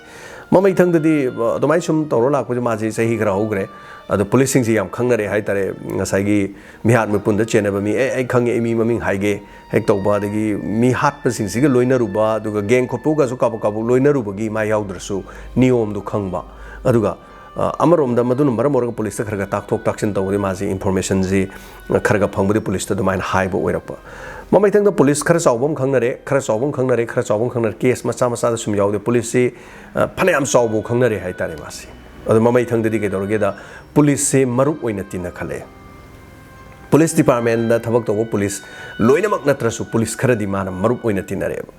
ꯃꯃꯩꯊꯪꯗꯗꯤ ꯑꯗꯨꯃꯥꯏꯅ ꯁꯨꯝ ꯇꯧꯔ ꯂꯥꯛꯄꯁꯦ ꯃꯥꯁꯦ ꯆꯍꯤ ꯈꯔ ꯍꯧꯈ꯭ꯔꯦ꯫ ꯑꯗꯣ ꯄꯨꯂꯤꯁꯁꯤꯡꯁꯦ ꯌꯥꯝ ꯈꯪꯅꯔꯦ ꯍꯥꯏꯇꯥꯔꯦ꯫ ꯉꯁꯥꯏꯒꯤ ꯃꯤꯍꯥꯠ ꯃꯤꯄꯨꯟꯗ ꯆꯦꯟꯅꯕ ꯃꯤ, "ꯑꯦ, ꯑꯩ ꯈꯪꯉꯦ, ꯑꯩ ꯃꯤ ꯃꯃꯤꯡ ꯍꯥꯏꯒꯦ" ꯍꯦꯛ ꯇꯧꯕ, ꯑꯗꯒꯤ ꯃꯤ ꯍꯥꯠꯄꯁꯤꯡꯁꯤꯒ ꯂꯣꯏꯅꯔꯨꯕ, ꯑꯗꯨꯒ ꯒꯦꯡ ꯈꯣꯠꯄꯒꯁꯨ ꯀꯥꯕꯛ ꯀꯥꯕꯛ ꯂꯣꯏꯅꯔꯨꯕꯒꯤ ꯃꯥ ꯌꯥꯎꯗ꯭ꯔꯁꯨ ꯅꯤꯌꯣꯝꯗꯣ ꯈꯪꯕ꯫ ꯑꯗꯨꯒ ꯑ, ꯑꯃꯔꯣꯝꯗ ꯃꯗꯨꯅ ꯃꯔꯝ ꯑꯣꯏꯔꯒ ꯄꯨꯂꯤꯁꯇ ꯈꯔ ꯈꯔ ꯇꯥꯛꯊꯣꯛ ꯇꯥꯛꯁꯤꯟ ꯇꯧꯕꯗꯤ ꯃꯥꯁꯤ ꯏꯟꯐꯣꯔꯃꯦꯁꯟꯁꯤ ꯈꯔ ꯈꯔ ꯐꯪꯕꯗꯤ ꯄꯨꯂꯤꯁꯇ ꯑꯗꯨꯃꯥꯏꯅ ꯍꯥꯏꯕ ꯑꯣꯏꯔꯛꯄ꯫ ꯃꯃꯩꯊꯪꯗ ꯄꯨꯂꯤꯁ ꯈꯔ ꯆꯥꯎꯕ ꯑꯃ ꯈꯪꯅꯔꯦ, ꯈꯔ ꯆꯥꯎꯕ ꯑꯃ ꯈꯪꯅꯔꯦ, ꯈꯔ ꯆꯥꯎꯕ ꯑꯃ ꯈꯪꯅꯔꯦ, ꯀꯦꯁ ꯃꯆꯥ ꯃꯆꯥꯗ ꯁꯨꯝ ꯌꯥꯎꯗꯦ꯫ ꯄꯨꯂꯤꯁꯁꯤ, ꯑ, ꯐꯅꯌꯥꯝ ꯆꯥꯎꯕ ꯈꯪꯅꯔꯦ ꯍꯥꯏꯇꯥꯔꯦ ꯃꯥꯁꯤ꯫ ꯑꯗꯣ ꯃꯃꯩꯊꯪꯗꯗꯤ ꯀꯩꯗꯧꯔꯒꯦꯗ, ꯄꯨꯂꯤꯁꯁꯤ ꯃꯔꯨꯞ ꯑꯣꯏꯅ ꯇꯤꯟꯅꯈꯠꯂꯛꯑꯦ꯫ ꯄꯨꯂꯤꯁ ꯗꯤꯄꯥꯔꯠꯃꯦꯟꯗ ꯊꯕꯛ ꯇꯧꯕ ꯄꯨꯂꯤꯁ ꯂꯣꯏꯅꯃꯛ ꯅꯠꯇ꯭ꯔꯁꯨ ꯄꯨꯂꯤꯁ ꯈꯔꯗꯤ ꯃꯥꯅ ꯃꯔꯨꯞ ꯑꯣꯏꯅ ꯇꯤꯟꯅꯔꯛꯑꯦꯕ꯫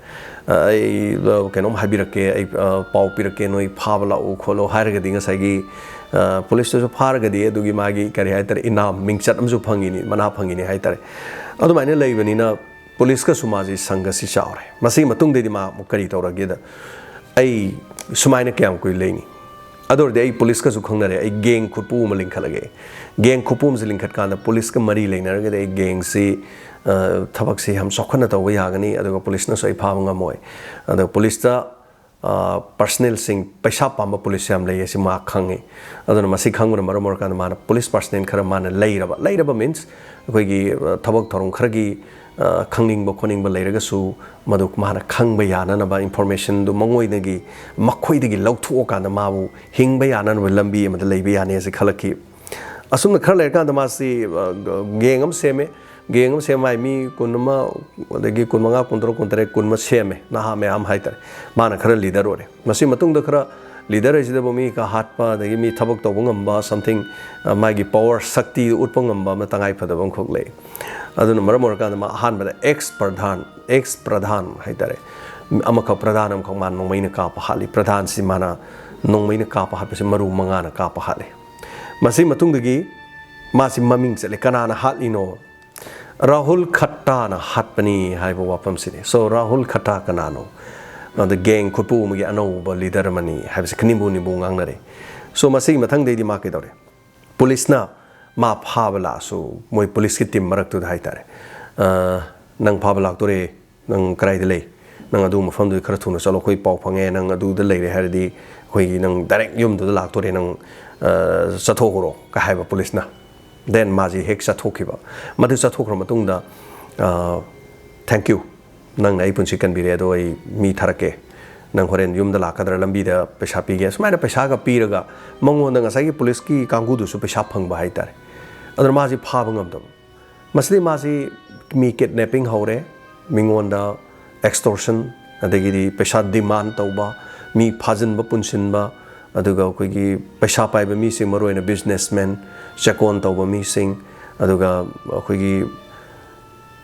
"ꯑ, ꯑꯩ, ꯑ, ꯀꯩꯅꯣꯝ ꯍꯥꯏꯕꯤꯔꯛꯀꯦ, ꯑꯩ, ꯑ, ꯄꯥꯎ ꯄꯤꯔꯛꯀꯦ, ꯅꯣꯏ ꯐꯥꯕ ꯂꯥꯛꯎ ꯈꯣꯠꯂꯣ" ꯍꯥꯏꯔꯒꯗꯤ ꯉꯁꯥꯏꯒꯤ, ꯑ, ꯄꯨꯂꯤꯁꯇꯨꯁꯨ ꯐꯥꯔꯒꯗꯤ ꯑꯗꯨꯒꯤ ꯃꯥꯒꯤ ꯀꯔꯤ ꯍꯥꯏꯇꯥꯔꯦ, ꯏꯅꯥꯝ, ꯃꯤꯡꯆꯠ ꯑꯃꯁꯨ ꯐꯪꯉꯤꯅꯤ, ꯃꯅꯥ ꯐꯪꯉꯤꯅꯤ ꯍꯥꯏꯇꯥꯔꯦ꯫ ꯑꯗꯨꯃꯥꯏꯅ ꯂꯩꯕꯅꯤꯅ ꯄꯨꯂꯤꯁꯀꯁꯨ ꯃꯥꯁꯤ ꯁꯪꯒꯁꯤ ꯆꯥꯎꯔꯦ꯫ ꯃꯁꯤꯒꯤ ꯃꯇꯨꯡꯗꯩꯗꯤ ꯃꯥ ꯑꯃꯨꯛ ꯀꯔꯤ ꯇꯧꯔꯒꯦꯗ, "ꯑꯩ ꯁꯨꯃꯥꯏꯅ ꯀꯌꯥꯝ ꯀꯨꯏ ꯂꯩꯅꯤ? ꯑꯗꯨ ꯑꯣꯏꯔꯗꯤ ꯑꯩ ꯄꯨꯂꯤꯁꯀꯁꯨ ꯈꯪꯅꯔꯦ, ꯑꯩ ꯒꯦꯡ ꯈꯨꯠꯄꯨ ꯑꯃ ꯂꯤꯡꯈꯠꯂꯒꯦ꯫ ꯒꯦꯡ ꯈꯨꯠꯄꯨ ꯑꯃꯁꯦ ꯂꯤꯡꯈꯠꯀꯥꯟꯗ ꯄꯨꯂꯤꯁꯀ ꯃꯔꯤ ꯂꯩꯅꯔꯒꯗꯤ ꯑꯩ ꯒꯦꯡꯁꯤ, ꯑ, ꯊꯕꯛꯁꯤ ꯌꯥꯝ ꯆꯥꯎꯈꯠꯅ ꯇꯧꯕ ꯌꯥꯒꯅꯤ, ꯑꯗꯨꯒ ꯄꯨꯂꯤꯁꯅꯁꯨ ꯑꯩ ꯐꯥꯕ ꯉꯝꯃꯣꯏ꯫ ꯑꯗꯨꯒ ꯄꯨꯂꯤꯁꯇ, ꯑ, ꯄꯔꯁꯅꯦꯜꯁꯤꯡ, ꯄꯩꯁꯥ ꯄꯥꯝꯕ ꯄꯨꯂꯤꯁ ꯌꯥꯝ ꯂꯩ" ꯍꯥꯏꯁꯤ ꯃꯥ ꯈꯪꯉꯤ꯫ ꯑꯗꯨꯅ ꯃꯁꯤ ꯈꯪꯕꯅ ꯃꯔꯝ ꯑꯣꯏꯔꯀꯥꯟꯗ ꯃꯥꯅ ꯄꯨꯂꯤꯁ ꯄꯔꯁꯅꯦꯜ ꯈꯔ ꯃꯥꯅ ꯂꯩꯔꯕ, ꯂꯩꯔꯕ ꯃꯤꯟꯁ ꯑꯩꯈꯣꯏꯒꯤ, ꯑ, ꯊꯕꯛ ꯊꯧꯔꯝ ꯈꯔꯒꯤ, ꯑ, ꯈꯪꯅꯤꯡꯕ ꯈꯣꯠꯅꯤꯡꯕ ꯂꯩꯔꯒꯁꯨ ꯃꯗꯨ ꯃꯥꯅ ꯈꯪꯕ ꯌꯥꯅꯅꯕ ꯏꯟꯐꯣꯔꯃꯦꯁꯟꯗꯨ ꯃꯉꯣꯏꯗꯒꯤ, ꯃꯈꯣꯏꯗꯒꯤ ꯂꯧꯊꯣꯛꯑꯀꯥꯟꯗ ꯃꯥꯕꯨ ꯍꯤꯡꯕ ꯌꯥꯅꯅꯕ ꯂꯝꯕꯤ ꯑꯃꯗ ꯂꯩꯕ ꯌꯥꯅꯤ ꯍꯥꯏꯁꯤ ꯈꯜꯂꯛꯈꯤ꯫ ꯑꯁꯨꯝꯅ ꯈꯔ ꯂꯩꯔꯀꯥꯟꯗ ꯃꯥꯁꯤ, ꯑ, ꯒꯦꯡ ꯑꯃ ꯁꯦꯝꯃꯦ꯫ ꯒꯦꯡ ꯑꯃ ꯁꯦꯝꯕ ꯍꯥꯏ ꯃꯤ ꯀꯨꯟ ꯑꯃ, ꯑꯗꯒꯤ ꯀꯨꯟꯃꯉꯥ, ꯀꯨꯟꯇꯔꯨꯛ, ꯀꯨꯟꯇꯔꯦꯠ, ꯀꯨꯟ ꯑꯃ ꯁꯦꯝꯃꯦ, ꯅꯍꯥ ꯃꯌꯥꯝ ꯍꯥꯏꯇꯥꯔꯦ꯫ ꯃꯥꯅ ꯈꯔ ꯂꯤꯗꯔ ꯑꯣꯏꯔꯦ꯫ ꯃꯁꯤ ꯃꯇꯨꯡꯗ ꯈꯔ ꯂꯤꯗꯔ ꯍꯥꯏꯁꯤꯗꯕꯨ ꯃꯤ ꯈꯔ ꯍꯥꯠꯄ, ꯑꯗꯒꯤ ꯃꯤ ꯊꯕꯛ ꯇꯧꯕ ꯉꯝꯕ, ꯁꯝꯊꯤꯡ, ꯑ, ꯃꯥꯒꯤ ꯄꯋꯥꯔ, ꯁꯛꯇꯤ ꯎꯠꯄ ꯉꯝꯕ ꯑꯃ ꯇꯉꯥꯏ ꯐꯗꯕ ꯑꯃꯈꯛ ꯂꯩ꯫ ꯑꯗꯨꯅ ꯃꯔꯝ ꯑꯣꯏꯔꯀꯥꯟꯗ ꯃꯥ ꯑꯍꯥꯟꯕꯗ ꯑꯦꯛꯁ ꯄ꯭ꯔꯙꯥꯟ, ꯑꯦꯛꯁ ꯄ꯭ꯔꯙꯥꯟ ꯍꯥꯏꯇꯥꯔꯦ, ꯑꯃꯈꯛ, ꯄ꯭ꯔꯙꯥꯟ ꯑꯃꯈꯛ ꯃꯥ ꯅꯣꯡꯃꯩꯅ ꯀꯥꯞꯄ ꯍꯥꯠꯂꯤ꯫ ꯄ꯭ꯔꯙꯥꯟꯁꯤ ꯃꯥꯅ ꯅꯣꯡꯃꯩꯅ ꯀꯥꯞꯄ ꯍꯥꯠꯄꯁꯤ ꯃꯔꯨ ꯃꯉꯥꯅ ꯀꯥꯞꯄ ꯍꯥꯠꯂꯤ꯫ ꯃꯁꯤ ꯃꯇꯨꯡꯗꯒꯤ ꯃꯥꯁꯤ ꯃꯃꯤꯡ ꯆꯠꯂꯦ꯫ ꯀꯅꯥꯅ ꯍꯥꯠꯂꯤꯅꯣ? "ꯔꯥꯍꯨꯜ ꯈꯠꯇꯥꯅ ꯍꯥꯠꯄꯅꯤ" ꯍꯥꯏꯕ ꯋꯥꯐꯝꯁꯤꯅꯤ꯫ ꯁꯣ, ꯔꯥꯍꯨꯜ ꯈꯠꯇꯥ ꯀꯅꯥꯅꯣ? ꯑꯗ ꯒꯦꯡ ꯈꯨꯠꯄꯨ ꯑꯃꯒꯤ ꯑꯅꯧꯕ ꯂꯤꯗꯔ ꯑꯃꯅꯤ ꯍꯥꯏꯕꯁꯤ ꯅꯤꯝꯕꯨ ꯅꯤꯝꯕꯨ ꯉꯥꯡꯅꯔꯦ꯫ ꯁꯣ, ꯃꯁꯤꯒꯤ ꯃꯊꯪꯗꯩꯗꯤ ꯃꯥ ꯀꯩꯗꯧꯔꯦ? ꯄꯨꯂꯤꯁꯅ ꯃꯥ ꯐꯥꯕ ꯂꯥꯛꯑꯁꯨ ꯃꯣꯏ ꯄꯨꯂꯤꯁꯀꯤ ꯇꯤꯝ ꯃꯔꯛꯇꯨꯗ ꯍꯥꯏꯇꯥꯔꯦ, "ꯑ, ꯅꯪ ꯐꯥꯕ ꯂꯥꯛꯇꯣꯔꯦ, ꯅꯪ ꯀꯗꯥꯏꯗ ꯂꯩ? ꯅꯪ ꯑꯗꯨ ꯃꯐꯝꯗꯨꯗ ꯈꯔ ꯊꯨꯅ ꯆꯠꯂꯣ, ꯑꯩꯈꯣꯏ ꯄꯥꯎ ꯐꯪꯉꯦ, ꯅꯪ ꯑꯗꯨꯗ ꯂꯩꯔꯦ ꯍꯥꯏꯔꯗꯤ ꯑꯩꯈꯣꯏꯒꯤ ꯅꯪ ꯗꯥꯏꯔꯦꯛ ꯌꯨꯝꯗꯨꯗ ꯂꯥꯛꯇꯣꯔꯦ, ꯅꯪ, ꯑ, ꯆꯠꯊꯣꯛꯈ꯭ꯔꯣ" ꯀ ꯍꯥꯏꯕ ꯄꯨꯂꯤꯁꯅ꯫ ꯗꯦꯟ ꯃꯥꯁꯤ ꯍꯦꯛ ꯆꯠꯊꯣꯛꯈꯤꯕ꯫ ꯃꯗꯨ ꯆꯠꯊꯣꯛꯈ꯭ꯔ ꯃꯇꯨꯡꯗ, ꯑ, "Thank you, ꯅꯪꯅ ꯑꯩ ꯄꯨꯟꯁꯤ ꯀꯟꯕꯤꯔꯦ, ꯑꯗꯣ ꯑꯩ ꯃꯤ ꯊꯥꯔꯛꯀꯦ, ꯅꯪ ꯍꯣꯔꯦꯟ ꯌꯨꯝꯗ ꯂꯥꯛꯀꯗ꯭ꯔꯥ, ꯂꯝꯕꯤꯗ ꯄꯩꯁꯥ ꯄꯤꯒꯦ", ꯁꯨꯃꯥꯏꯅ ꯄꯩꯁꯥꯒ ꯄꯤꯔꯒ ꯃꯉꯣꯟꯗ ꯉꯁꯥꯏꯒꯤ ꯄꯨꯂꯤꯁꯀꯤ ꯀꯥꯡꯕꯨꯗꯨꯁꯨ ꯄꯩꯁꯥ ꯐꯪꯕ ꯍꯥꯏꯇꯥꯔꯦ꯫ ꯑꯗꯨꯅ ꯃꯥꯁꯤ ꯐꯥꯕ ꯉꯝꯗꯕ꯫ ꯃꯁꯤꯗꯤ ꯃꯥꯁꯤ ꯃꯤ ꯀꯤꯗꯅꯦꯄꯤꯡ ꯍꯧꯔꯦ, ꯃꯤꯉꯣꯟꯗ ꯑꯦꯛꯁꯇꯣꯔꯁꯟ, ꯑꯗꯒꯤꯗꯤ ꯄꯩꯁꯥ ꯗꯤꯃꯥꯟ ꯇꯧꯕ, ꯃꯤ ꯐꯥꯖꯤꯟꯕ, ꯄꯨꯟꯁꯤꯟꯕ, ꯑꯗꯨꯒ ꯑꯩꯈꯣꯏꯒꯤ ꯄꯩꯁꯥ ꯄꯥꯏꯕ ꯃꯤꯁꯤꯡ, ꯃꯔꯨꯑꯣꯏꯅ ꯕꯤꯖꯤꯅꯦꯁꯃꯦꯟ, ꯆꯦꯛꯀꯣꯟ ꯇꯧꯕ ꯃꯤꯁꯤꯡ, ꯑꯗꯨꯒ ꯑꯩꯈꯣꯏꯒꯤ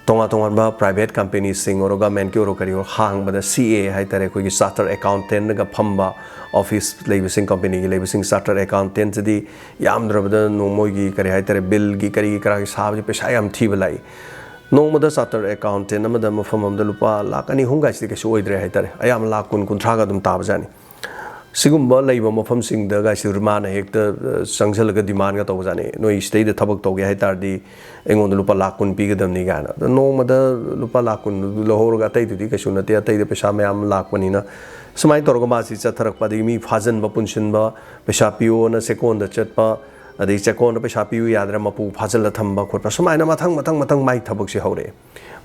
ꯇꯣꯉꯥꯟ ꯇꯣꯉꯥꯟꯕ ꯄ꯭ꯔꯥꯏꯚꯦꯠ ꯀꯝꯄꯦꯅꯤꯁꯤꯡ ꯑꯣꯏꯔꯣ, ꯒꯃꯦꯟꯀꯤ ꯑꯣꯏꯔꯣ, ꯀꯔꯤ ꯑꯣꯏꯔꯣ, ꯍꯥꯡꯕꯗ ꯁꯤ ꯑꯦ ꯍꯥꯏꯇꯥꯔꯦ, ꯑꯩꯈꯣꯏꯒꯤ ꯆꯥꯔꯇꯔ ꯑꯦꯀꯥꯎꯟꯇꯦꯟꯠꯒ ꯐꯝꯕ, ꯑꯣꯐꯤꯁ ꯂꯩꯕꯁꯤꯡ, ꯀꯝꯄꯦꯅꯤꯒꯤ ꯂꯩꯕꯁꯤꯡ, ꯆꯥꯔꯇꯔ ꯑꯦꯀꯥꯎꯟꯇꯦꯟꯠꯁꯤꯗꯤ ꯌꯥꯝꯗ꯭ꯔꯕꯗ ꯅꯣꯡ-, ꯃꯣꯏꯒꯤ ꯀꯔꯤ ꯍꯥꯏꯇꯥꯔꯦ, ꯕꯤꯜꯒꯤ ꯀꯔꯤꯒꯤ ꯀꯔꯥꯒꯤ ꯁꯥꯕꯁꯤ ꯄꯩꯁꯥ ꯌꯥꯝ ꯊꯤꯕ ꯂꯥꯛꯏ꯫ ꯅꯣꯡꯃꯗ ꯆꯥꯔꯇꯔ ꯑꯦꯀꯥꯎꯟꯇꯦꯟꯠ ꯑꯃꯗ ꯃꯐꯝ ꯑꯃꯗ ꯂꯨꯄꯥ ꯂꯥꯛ ꯑꯅꯤ ꯑꯍꯨꯝ ꯀꯥꯏꯁꯤꯗꯤ ꯀꯩꯁꯨ ꯑꯣꯏꯗ꯭ꯔꯦ ꯍꯥꯏꯇꯥꯔꯦ, ꯑꯌꯥꯝꯕ ꯂꯥꯛ ꯀꯨꯟ, ꯀꯨꯟꯊ꯭ꯔꯥꯒ ꯑꯗꯨꯝ ꯇꯥꯕꯖꯥꯠꯅꯤ꯫ ꯁꯤꯒꯨꯝꯕ ꯂꯩꯕ ꯃꯐꯝꯁꯤꯡꯗ ꯒꯥꯏꯁꯤ ꯃꯥꯅ ꯍꯦꯛꯇ, ꯑ, ꯆꯪꯁꯤꯜꯂꯒ ꯗꯤꯃꯥꯟꯒ ꯇꯧꯕꯖꯥꯠꯅꯤ, "ꯅꯣꯏ ꯁꯤꯗꯩꯗ ꯊꯕꯛ ꯇꯧꯒꯦ ꯍꯥꯏ ꯇꯥꯔꯗꯤ ꯑꯩꯉꯣꯟꯗ ꯂꯨꯄꯥ ꯂꯥꯛ ꯀꯨꯟ ꯄꯤꯒꯗꯕꯅꯤ" ꯀꯥꯏꯅ꯫ ꯑꯗꯣ ꯅꯣꯡꯃꯗ ꯂꯨꯄꯥ ꯂꯥꯛ ꯀꯨꯟ ꯂꯧꯍꯧꯔꯒ ꯑꯇꯩꯗꯨꯗꯤ ꯀꯩꯁꯨ ꯅꯠꯇꯦ, ꯑꯇꯩꯗ ꯄꯩꯁꯥ ꯃꯌꯥꯝ ꯑꯃ ꯂꯥꯛꯄꯅꯤꯅ꯫ ꯁꯨꯃꯥꯏꯅ ꯇꯧꯔꯒ ꯃꯥꯁꯤ ꯆꯠꯊꯔꯛꯄ, ꯑꯗꯒꯤ ꯃꯤ ꯐꯥꯖꯤꯟꯕ, ꯄꯨꯟꯁꯤꯟꯕ, ꯄꯩꯁꯥ ꯄꯤꯌꯣꯅ ꯆꯦꯛꯀꯣꯟꯗ ꯆꯠꯄ, ꯑꯗꯒꯤ ꯆꯦꯛꯀꯣꯟꯗ ꯄꯩꯁꯥ ꯄꯤꯌꯨ ꯌꯥꯗ꯭ꯔꯦ, ꯃꯄꯨ ꯐꯥꯖꯤꯜꯂ ꯊꯝꯕ ꯈꯣꯠꯄ, ꯁꯨꯃꯥꯏꯅ ꯃꯊꯪ ꯃꯊꯪ ꯃꯊꯪ ꯃꯥꯏ ꯊꯕꯛꯁꯤ ꯍꯧꯔꯛꯑꯦ꯫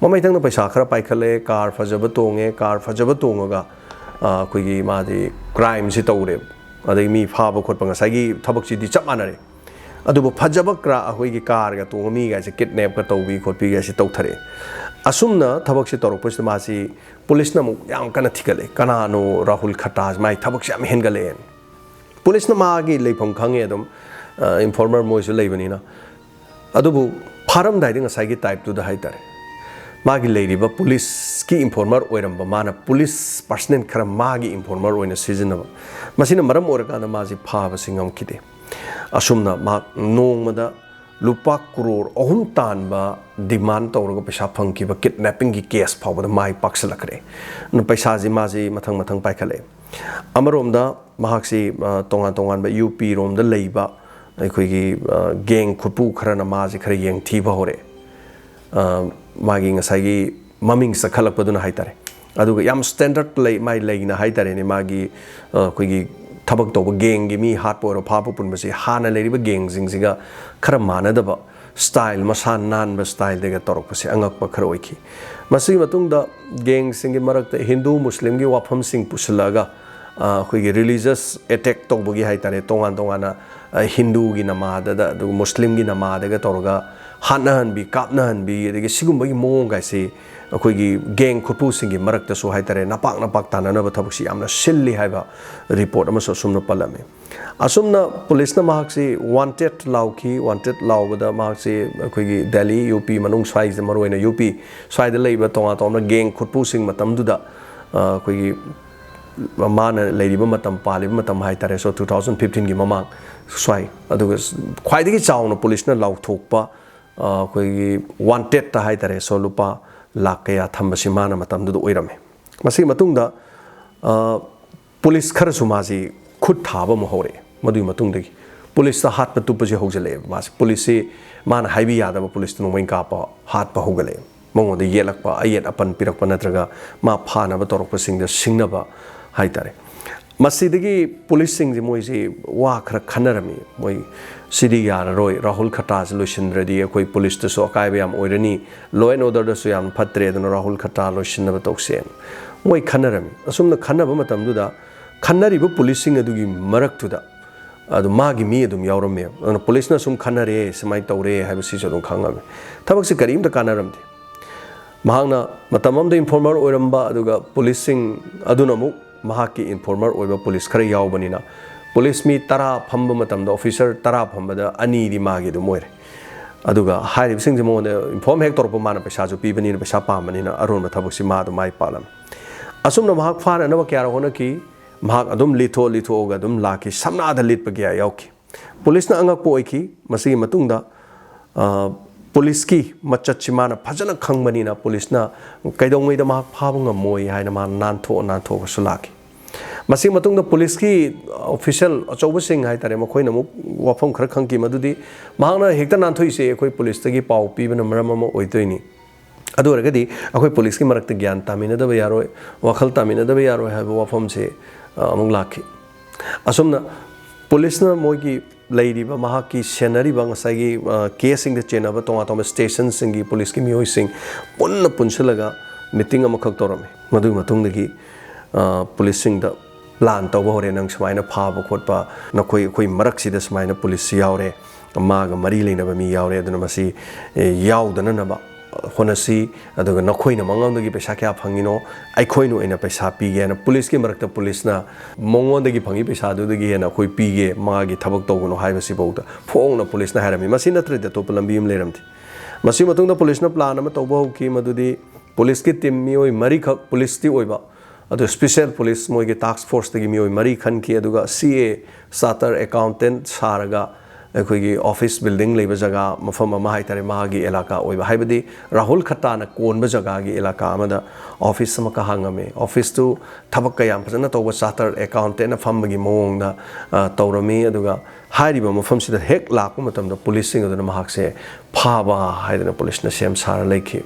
ꯃꯃꯩꯊꯪꯅ ꯄꯩꯁꯥ ꯈꯔ ꯄꯥꯏꯈꯠꯂꯦ, ꯀꯥꯔ ꯐꯖꯕ ꯇꯣꯡꯉꯦ, ꯀꯥꯔ ꯐꯖꯕ ꯇꯣꯡꯉꯒ, ꯑ, ꯑꯩꯈꯣꯏꯒꯤ ꯃꯥꯗꯤ ꯀ꯭ꯔꯥꯏꯝꯁꯤ ꯇꯧꯔꯦꯕ꯫ ꯑꯗꯒꯤ ꯃꯤ ꯐꯥꯕ ꯈꯣꯠꯄ, ꯉꯁꯥꯏꯒꯤ ꯊꯕꯛꯁꯤꯗꯤ ꯆꯞ ꯃꯥꯟꯅꯔꯦ꯫ ꯑꯗꯨꯕꯨ ꯐꯖꯕ ꯀ꯭ꯔꯥ-, ꯑꯩꯈꯣꯏꯒꯤ ꯀꯥꯔꯒ ꯇꯣꯡꯕ ꯃꯤꯒꯥꯏꯁꯦ ꯀꯤꯗꯅꯦꯞꯀ ꯇꯧꯕꯤ ꯈꯣꯠꯄꯤꯒꯥꯏꯁꯦ ꯇꯧꯊꯔꯛꯑꯦ꯫ ꯑꯁꯨꯝꯅ ꯊꯕꯛꯁꯦ ꯇꯧꯔꯛꯄꯁꯤꯗ ꯃꯥꯁꯤ ꯄꯨꯂꯤꯁꯅ ꯑꯃꯨꯛ ꯌꯥꯝ ꯀꯟꯅ ꯊꯤꯒꯠꯂꯦ, "ꯀꯅꯥꯅꯣ ꯔꯥꯍꯨꯜ ꯈꯠꯇꯥꯁ? ꯃꯥꯏ ꯊꯕꯛꯁꯦ ꯌꯥꯝ ꯍꯦꯟꯒꯠꯂꯛꯑꯦꯅ"꯫ ꯄꯨꯂꯤꯁꯅ ꯃꯥꯒꯤ ꯂꯩꯐꯝ ꯈꯪꯉꯦ ꯑꯗꯨꯝ, ꯑ, ꯏꯟꯐꯣꯔꯃꯔ ꯃꯣꯏꯁꯨ ꯂꯩꯕꯅꯤꯅ꯫ ꯑꯗꯨꯕꯨ ꯐꯥꯔꯝꯗꯥꯏꯗ ꯉꯁꯥꯏꯒꯤ ꯇꯥꯏꯞꯇꯨꯗ ꯍꯥꯏꯇꯥꯔꯦ, ꯃꯥꯒꯤ ꯂꯩꯔꯤꯕ ꯄꯨꯂꯤꯁꯀꯤ ꯏꯟꯐꯣꯔꯃꯔ ꯑꯣꯏꯔꯝꯕ, ꯃꯥꯅ ꯄꯨꯂꯤꯁ ꯄꯥꯔꯁꯅꯦꯜ ꯈꯔ ꯃꯥꯒꯤ ꯏꯟꯐꯣꯔꯃꯔ ꯑꯣꯏꯅ ꯁꯤꯖꯤꯟꯅꯕ, ꯃꯁꯤꯅ ꯃꯔꯝ ꯑꯣꯏꯔꯀꯥꯟꯗ ꯃꯥꯁꯤ ꯐꯥꯕꯁꯤ ꯉꯝꯈꯤꯗꯦ꯫ ꯑꯁꯨꯝꯅ ꯃꯍꯥꯛ ꯅꯣꯡꯃꯗ ꯂꯨꯄꯥ ꯀ꯭ꯔꯣꯔ ꯑꯍꯨꯝ ꯇꯥꯟꯕ ꯗꯤꯃꯥꯟ ꯇꯧꯔꯒ ꯄꯩꯁꯥ ꯐꯪꯈꯤꯕ ꯀꯤꯗꯅꯦꯄꯤꯡꯒꯤ ꯀꯦꯁ ꯐꯥꯎꯕꯗ ꯃꯥꯏ ꯄꯥꯛꯁꯤꯜꯂꯛꯈ꯭ꯔꯦ꯫ ꯑꯗꯨꯅ ꯄꯩꯁꯥꯁꯤ ꯃꯥꯁꯤ ꯃꯊꯪ ꯃꯊꯪ ꯄꯥꯏꯈꯠꯂꯛꯑꯦ꯫ ꯑꯃꯔꯣꯝꯗ ꯃꯍꯥꯛꯁꯤ, ꯑ, ꯇꯣꯉꯥꯟ ꯇꯣꯉꯥꯟꯕ ꯌꯨ ꯄꯤ ꯔꯣꯝꯗ ꯂꯩꯕ, ꯑꯩꯈꯣꯏꯒꯤ ꯒꯦꯡ ꯈꯨꯠꯄꯨ ꯈꯔꯅ ꯃꯥꯁꯦ ꯈꯔ ꯌꯦꯡꯊꯤꯕ ꯍꯧꯔꯛꯑꯦ꯫ ꯃꯥꯒꯤ ꯉꯁꯥꯏꯒꯤ ꯃꯃꯤꯡ ꯆꯠꯈꯠꯂꯛꯄꯗꯨꯅ ꯍꯥꯏꯇꯥꯔꯦ꯫ ꯑꯗꯨꯒ ꯌꯥꯝ ꯁ꯭ꯇꯦꯟꯗꯔꯠ ꯂꯩ, ꯃꯥꯏ ꯂꯩꯅ ꯍꯥꯏꯇꯥꯔꯦꯅꯦ꯫ ꯃꯥꯒꯤ ꯑꯩꯈꯣꯏꯒꯤ ꯊꯕꯛ ꯇꯧꯕ ꯒꯦꯡꯒꯤ ꯃꯤ ꯍꯥꯠꯄ ꯑꯣꯏꯔꯣ, ꯐꯥꯕ ꯄꯨꯟꯕꯁꯤ ꯍꯥꯟꯅ ꯂꯩꯔꯤꯕ ꯒꯦꯡꯁꯤꯡꯁꯤꯒ ꯈꯔ ꯃꯥꯟꯅꯗꯕ ꯁ꯭ꯇꯥꯏꯜ, ꯃꯁꯥ ꯅꯥꯟꯕ ꯁ꯭ꯇꯥꯏꯜꯗꯒ ꯇꯧꯔꯛꯄꯁꯦ ꯑꯉꯛꯄ ꯈꯔ ꯑꯣꯏꯈꯤ꯫ ꯃꯁꯤꯒꯤ ꯃꯇꯨꯡꯗ ꯒꯦꯡꯁꯤꯡꯒꯤ ꯃꯔꯛꯇ ꯍꯤꯟꯗꯨ ꯃꯨꯁꯂꯤꯝꯒꯤ ꯋꯥꯐꯝꯁꯤꯡ ꯄꯨꯁꯤꯜꯂꯛꯑꯒ ꯑꯩꯈꯣꯏꯒꯤ ꯔꯤꯂꯤꯖꯁ ꯑꯦꯇꯦꯛ ꯇꯧꯕꯒꯤ ꯍꯥꯏꯇꯥꯔꯦ, ꯇꯣꯉꯥꯟ ꯇꯣꯉꯥꯟꯅ ꯍꯤꯟꯗꯨꯒꯤ ꯅꯃꯥꯗꯗ ꯑꯗꯨꯒ ꯃꯨꯁꯂꯤꯝꯒꯤ ꯅꯃꯥꯗꯒ ꯇꯧꯔꯒ ꯍꯥꯠꯅꯍꯟꯕꯤ, ꯀꯥꯞꯅꯍꯟꯕꯤ, ꯑꯗꯒꯤ ꯁꯤꯒꯨꯝꯕꯒꯤ ꯃꯑꯣꯡꯒꯥꯏꯁꯤ ꯑꯩꯈꯣꯏꯒꯤ ꯒꯦꯡ ꯈꯨꯠꯄꯨꯁꯤꯡꯒꯤ ꯃꯔꯛꯇꯁꯨ ꯍꯥꯏꯇꯥꯔꯦ, ꯅꯄꯥꯛ ꯅꯄꯥꯛ ꯇꯥꯟꯅꯅꯕ ꯊꯕꯛꯁꯤ ꯌꯥꯝꯅ ꯁꯤꯜꯂꯤ ꯍꯥꯏꯕ ꯔꯤꯄꯣꯔꯠ ꯑꯃꯁꯨ ꯑꯁꯨꯝꯅ ꯄꯜꯂꯝꯃꯤ꯫ ꯑꯁꯨꯝꯅ ꯄꯨꯂꯤꯁꯅ ꯃꯍꯥꯛꯁꯤ ꯋꯥꯟꯇꯦꯗ ꯂꯥꯎꯈꯤ꯫ ꯋꯥꯟꯇꯦꯗ ꯂꯥꯎꯕꯗ ꯃꯍꯥꯛꯁꯤ ꯑꯩꯈꯣꯏꯒꯤ ꯗꯦꯜꯂꯤ, ꯌꯨ ꯄꯤ ꯃꯅꯨꯡ ꯁ꯭ꯋꯥꯏꯁꯤꯗ, ꯃꯔꯨꯑꯣꯏꯅ ꯌꯨ ꯄꯤ ꯁ꯭ꯋꯥꯏꯗ ꯂꯩꯕ ꯇꯣꯉꯥꯟ ꯇꯣꯉꯥꯟꯕ ꯒꯦꯡ ꯈꯨꯠꯄꯨꯁꯤꯡ ꯃꯇꯝꯗꯨꯗ ꯑꯩꯈꯣꯏꯒꯤ ꯃꯥꯅ ꯂꯩꯔꯤꯕ ꯃꯇꯝ, ꯄꯥꯜꯂꯤꯕ ꯃꯇꯝ ꯍꯥꯏꯇꯥꯔꯦ, so two thousand fifteenꯒꯤ ꯃꯃꯥꯡ ꯁ꯭ꯋꯥꯏ, ꯑꯗꯨꯒ ꯈ꯭ꯋꯥꯏꯗꯒꯤ ꯆꯥꯎꯅ ꯄꯨꯂꯤꯁꯅ ꯂꯥꯎꯊꯣꯛꯄ ꯑꯩꯈꯣꯏꯒꯤ ꯋꯥꯟꯇꯦꯗꯇ ꯍꯥꯏꯇꯥꯔꯦ, so ꯂꯨꯄꯥ ꯂꯥꯛ ꯀꯌꯥ ꯊꯝꯕꯁꯤ ꯃꯥꯅ ꯃꯇꯝꯗꯨꯗ ꯑꯣꯏꯔꯝꯃꯤ꯫ ꯃꯁꯤꯒꯤ ꯃꯇꯨꯡꯗ ꯄꯨꯂꯤꯁ ꯈꯔꯁꯨ ꯃꯥꯁꯤ ꯈꯨꯠ ꯊꯥꯕ ꯑꯃꯨꯛ ꯍꯧꯔꯛꯑꯦ꯫ ꯃꯗꯨꯒꯤ ꯃꯇꯨꯡꯗꯒꯤ ꯄꯨꯂꯤꯁꯇ ꯍꯥꯠꯄ ꯇꯨꯞꯄꯁꯤ ꯍꯧꯖꯤꯜꯂꯛꯑꯦꯕ꯫ ꯃꯥꯁꯤ, ꯄꯨꯂꯤꯁꯁꯤ ꯃꯥꯅ ꯍꯥꯏꯕ ꯌꯥꯗꯕ ꯄꯨꯂꯤꯁꯇ ꯅꯣꯡꯃꯩ ꯀꯥꯞꯄ, ꯍꯥꯠꯄ ꯍꯧꯒꯠꯂꯛꯑꯦ꯫ ꯃꯉꯣꯟꯗ ꯌꯦꯠꯂꯛꯄ, ꯑꯌꯦꯠ ꯑꯄꯟ ꯄꯤꯔꯛꯄ ꯅꯠꯇ꯭ꯔꯒ ꯃꯥ ꯐꯥꯅꯕ ꯇꯧꯔꯛꯄꯁꯤꯡꯗ ꯁꯤꯡꯅꯕ ꯍꯥꯏꯇꯥꯔꯦ꯫ ꯃꯁꯤꯗꯒꯤ ꯄꯨꯂꯤꯁꯁꯤꯡꯁꯦ ꯃꯣꯏꯁꯤ ꯋꯥ ꯈꯔ ꯈꯟꯅꯔꯝꯃꯤ꯫ ꯃꯣꯏ, "ꯁꯤꯗꯤ ꯌꯥꯔꯔꯣꯏ, ꯔꯥꯍꯨꯜ ꯈꯇꯥꯁꯦ ꯂꯣꯏꯁꯤꯟꯗ꯭ꯔꯗꯤ ꯑꯩꯈꯣꯏ ꯄꯨꯂꯤꯁꯇꯁꯨ ꯑꯀꯥꯏꯕ ꯌꯥꯝ ꯑꯣꯏꯔꯅꯤ, law and orderꯗꯁꯨ ꯌꯥꯝ ꯐꯠꯇ꯭ꯔꯦ, ꯑꯗꯨꯅ ꯔꯥꯍꯨꯜ ꯈꯇꯥ ꯂꯣꯏꯁꯤꯟꯅꯕ ꯇꯧꯁꯦꯅ" ꯃꯣꯏ ꯈꯟꯅꯔꯝꯃꯤ꯫ ꯑꯁꯨꯝꯅ ꯈꯟꯅꯕ ꯃꯇꯝꯗꯨꯗ ꯈꯟꯅꯔꯤꯕ ꯄꯨꯂꯤꯁꯁꯤꯡ ꯑꯗꯨꯒꯤ ꯃꯔꯛꯇꯨꯗ ꯑꯗꯨ ꯃꯥꯒꯤ ꯃꯤ ꯑꯗꯨꯝ ꯌꯥꯎꯔꯝꯃꯦꯕ꯫ ꯑꯗꯨꯅ ꯄꯨꯂꯤꯁꯅ ꯁꯨꯝ ꯈꯟꯅꯔꯦ, ꯁꯨꯃꯥꯏꯅ ꯇꯧꯔꯦ ꯍꯥꯏꯕꯁꯤꯁꯨ ꯑꯗꯨꯝ ꯈꯪꯉꯝꯃꯤ꯫ ꯊꯕꯛꯁꯤ ꯀꯔꯤꯝꯇ ꯀꯥꯟꯅꯔꯝꯗꯦ꯫ ꯃꯍꯥꯛꯅ ꯃꯇꯝ ꯑꯃꯗ ꯏꯟꯐꯣꯔꯃꯔ ꯑꯣꯏꯔꯝꯕ, ꯑꯗꯨꯒ ꯄꯨꯂꯤꯁꯁꯤꯡ ꯑꯗꯨꯅ ꯑꯃꯨꯛ ꯃꯍꯥꯛꯀꯤ ꯏꯟꯐꯣꯔꯃꯔ ꯑꯣꯏꯕ ꯄꯨꯂꯤꯁ ꯈꯔ ꯌꯥꯎꯕꯅꯤꯅ, ꯄꯨꯂꯤꯁ ꯃꯤ ꯇꯔꯥ ꯐꯝꯕ ꯃꯇꯝꯗ ꯑꯣꯐꯤꯁꯔ ꯇꯔꯥ ꯐꯝꯕꯗ ꯑꯅꯤꯗꯤ ꯃꯥꯒꯤ ꯑꯗꯨꯝ ꯑꯣꯏꯔꯦ꯫ ꯑꯗꯨꯒ ꯍꯥꯏꯔꯤꯕꯁꯤꯡꯁꯦ ꯃꯉꯣꯟꯗ ꯏꯟꯐꯣꯔꯝ ꯍꯦꯛ ꯇꯧꯔꯛꯄ, ꯃꯥꯅ ꯄꯩꯁꯥꯁꯨ ꯄꯤꯕꯅꯤꯅ, ꯄꯩꯁꯥ ꯄꯥꯝꯕꯅꯤꯅ, ꯑꯔꯣꯟꯕ ꯊꯕꯛꯁꯤ ꯃꯥ ꯑꯗꯨꯝ ꯃꯥꯏ ꯄꯥꯛꯂꯝꯃꯤ꯫ ꯑꯁꯨꯝꯅ ꯃꯍꯥꯛ ꯐꯥꯅꯅꯕ ꯀꯌꯥꯔꯛ ꯍꯣꯠꯅꯈꯤ꯫ ꯃꯍꯥꯛ ꯑꯗꯨꯝ ꯂꯤꯠꯊꯣꯛ ꯂꯤꯠꯊꯣꯛꯑꯒ ꯑꯗꯨꯝ ꯂꯥꯛꯈꯤ꯫ ꯁꯝꯅꯥꯗ ꯂꯤꯠꯄ ꯀꯌꯥ ꯌꯥꯎꯈꯤ꯫ ꯄꯨꯂꯤꯁꯅ ꯑꯉꯛꯄ ꯑꯣꯏꯈꯤ꯫ ꯃꯁꯤꯒꯤ ꯃꯇꯨꯡꯗ, ꯑ, ꯄꯨꯂꯤꯁꯀꯤ ꯃꯆꯠꯁꯤ ꯃꯥꯅ ꯐꯖꯅ ꯈꯪꯕꯅꯤꯅ, ꯄꯨꯂꯤꯁꯅ ꯀꯩꯗꯧꯉꯩꯗ ꯃꯍꯥꯛ ꯐꯥꯕ ꯉꯝꯃꯣꯏ ꯍꯥꯏꯅ ꯃꯥꯅ ꯅꯥꯟꯊꯣꯛꯑ ꯅꯥꯟꯊꯣꯛꯑꯒꯁꯨ ꯂꯥꯛꯈꯤ꯫ ꯃꯁꯤ ꯃꯇꯨꯡꯗ ꯄꯨꯂꯤꯁꯀꯤ ꯑꯣꯐꯤꯁꯤꯌꯦꯜ ꯑꯆꯧꯕꯁꯤꯡ ꯍꯥꯏꯇꯥꯔꯦ, ꯃꯈꯣꯏꯅ ꯑꯃꯨꯛ ꯋꯥꯐꯝ ꯈꯔ ꯈꯪꯈꯤ, ꯃꯗꯨꯗꯤ ꯃꯍꯥꯛꯅ ꯍꯦꯛꯇ ꯅꯥꯟꯊꯣꯛꯏꯁꯦ ꯑꯩꯈꯣꯏ ꯄꯨꯂꯤꯁꯇꯒꯤ ꯄꯥꯎ ꯄꯤꯕꯅ ꯃꯔꯝ ꯑꯃ ꯑꯣꯏꯗꯣꯏꯅꯤ꯫ ꯑꯗꯨ ꯑꯣꯏꯔꯒꯗꯤ ꯑꯩꯈꯣꯏ ꯄꯨꯂꯤꯁꯀꯤ ꯃꯔꯛꯇ ꯒ꯭ꯌꯥꯟ ꯇꯥꯃꯤꯟꯅꯗꯕ ꯌꯥꯔꯣꯏ, ꯋꯥꯈꯜ ꯇꯥꯃꯤꯟꯅꯗꯕ ꯌꯥꯔꯣꯏ ꯍꯥꯏꯕ ꯋꯥꯐꯝꯁꯦ, ꯑ, ꯑꯃꯨꯛ ꯂꯥꯛꯈꯤ꯫ ꯑꯁꯨꯝꯅ ꯄꯨꯂꯤꯁꯅ ꯃꯣꯏꯒꯤ ꯂꯩꯔꯤꯕ, ꯃꯍꯥꯛꯀꯤ ꯁꯦꯟꯅꯔꯤꯕ ꯉꯁꯥꯏꯒꯤ, ꯑ, ꯀꯦꯁꯁꯤꯡꯗ ꯆꯦꯟꯅꯕ ꯇꯣꯉꯥꯟ ꯇꯣꯉꯥꯟꯕ ꯁ꯭ꯇꯦꯁꯟꯁꯤꯡꯒꯤ ꯄꯨꯂꯤꯁꯀꯤ ꯃꯤꯑꯣꯏꯁꯤꯡ ꯄꯨꯟꯅ ꯄꯨꯟꯁꯤꯜꯂꯒ ꯃꯤꯇꯤꯡ ꯑꯃꯈꯛ ꯇꯧꯔꯝꯃꯤ꯫ ꯃꯗꯨꯒꯤ ꯃꯇꯨꯡꯗꯒꯤ, ꯑ, ꯄꯨꯂꯤꯁꯁꯤꯡꯗ ꯄ꯭ꯂꯥꯟ ꯇꯧꯕ ꯍꯧꯔꯦ, "ꯅꯪ ꯁꯨꯃꯥꯏꯅ ꯐꯥꯕ ꯈꯣꯠꯄ, ꯅꯈꯣꯏ, ꯑꯩꯈꯣꯏ ꯃꯔꯛꯁꯤꯗ ꯁꯨꯃꯥꯏꯅ ꯄꯨꯂꯤꯁꯁꯤ ꯌꯥꯎꯔꯦ, ꯃꯥꯒ ꯃꯔꯤ ꯂꯩꯅꯕ ꯃꯤ ꯌꯥꯎꯔꯦ, ꯑꯗꯨꯅ ꯃꯁꯤ, ꯑꯦ, ꯌꯥꯎꯗꯅꯅꯕ ꯍꯣꯠꯅꯁꯤ, ꯑꯗꯨꯒ ꯅꯈꯣꯏꯅ ꯃꯉꯣꯟꯗꯒꯤ ꯄꯩꯁꯥ ꯀꯌꯥ ꯐꯪꯉꯤꯅꯣ, ꯑꯩꯈꯣꯏꯅ ꯑꯣꯏꯅ ꯄꯩꯁꯥ ꯄꯤꯒꯦ" ꯍꯥꯏꯅ ꯄꯨꯂꯤꯁꯀꯤ ꯃꯔꯛꯇ ꯄꯨꯂꯤꯁꯅ ꯃꯉꯣꯟꯗꯒꯤ ꯐꯪꯉꯤ ꯄꯩꯁꯥꯗꯨꯗꯒꯤ ꯍꯦꯟꯅ ꯑꯩꯈꯣꯏ ꯄꯤꯒꯦ, ꯃꯥꯒꯤ ꯊꯕꯛ ꯇꯧꯒꯅꯨ ꯍꯥꯏꯕꯁꯤꯐꯥꯎꯗ ꯐꯣꯡꯅ ꯄꯨꯂꯤꯁꯅ ꯍꯥꯏꯔꯝꯃꯤ꯫ ꯃꯁꯤ ꯅꯠꯇ꯭ꯔꯗꯤ ꯑꯇꯣꯞꯄ ꯂꯝꯕꯤ ꯑꯃ ꯂꯩꯔꯝꯗꯦ꯫ ꯃꯁꯤ ꯃꯇꯨꯡꯗ ꯄꯨꯂꯤꯁꯅ ꯄ꯭ꯂꯥꯟ ꯑꯃ ꯇꯧꯕ ꯍꯧꯈꯤ, ꯃꯗꯨꯗꯤ ꯄꯨꯂꯤꯁꯀꯤ ꯇꯤꯝ ꯃꯤꯑꯣꯏ ꯃꯔꯤꯈꯛ ꯄꯨꯂꯤꯁꯇꯤ ꯑꯣꯏꯕ, ꯑꯗꯨ ꯁ꯭ꯄꯤꯁꯦꯜ ꯄꯨꯂꯤꯁ ꯃꯣꯏꯒꯤ ꯇꯥꯛꯁ ꯐꯣꯔꯁꯇꯒꯤ ꯃꯤꯑꯣꯏ ꯃꯔꯤ ꯈꯟꯈꯤ, ꯑꯗꯨꯒ ꯁꯤ ꯑꯦ ꯆꯥꯔꯇꯔ ꯑꯦꯀꯥꯎꯟꯇꯦꯟꯠ ꯁꯥꯔꯒ ꯑꯩꯈꯣꯏꯒꯤ ꯑꯣꯐꯤꯁ ꯕꯤꯜꯗꯤꯡ ꯂꯩꯕ ꯖꯒꯥ, ꯃꯐꯝ ꯑꯃ ꯍꯥꯏꯇꯥꯔꯦ, ꯃꯥꯒꯤ ꯑꯦꯂꯥꯀꯥ ꯑꯣꯏꯕ, ꯍꯥꯏꯕꯗꯤ ꯔꯥꯍꯨꯜ ꯈꯠꯇꯥꯅ ꯀꯣꯟꯕ ꯖꯒꯥꯒꯤ ꯑꯦꯂꯥꯀꯥ ꯑꯃꯗ ꯑꯣꯐꯤꯁ ꯑꯃꯈꯛ ꯍꯥꯡꯉꯝꯃꯤ꯫ ꯑꯣꯐꯤꯁꯇꯨ ꯊꯕꯛ ꯀꯌꯥꯝ ꯐꯖꯅ ꯇꯧꯕ ꯆꯥꯔꯇꯔ ꯑꯦꯀꯥꯎꯟꯇꯦꯟꯠꯅ ꯐꯝꯕꯒꯤ ꯃꯑꯣꯡꯗ, ꯑ, ꯇꯧꯔꯝꯃꯤ꯫ ꯑꯗꯨꯒ ꯍꯥꯏꯔꯤꯕ ꯃꯐꯝꯁꯤꯗ ꯍꯦꯛ ꯂꯥꯛꯄ ꯃꯇꯝꯗ ꯄꯨꯂꯤꯁꯁꯤꯡ ꯑꯗꯨꯅ ꯃꯍꯥꯛꯁꯦ ꯐꯥꯕ ꯍꯥꯏꯗꯅ ꯄꯨꯂꯤꯁꯅ ꯁꯦꯝ ꯁꯥꯔ ꯂꯩꯈꯤ꯫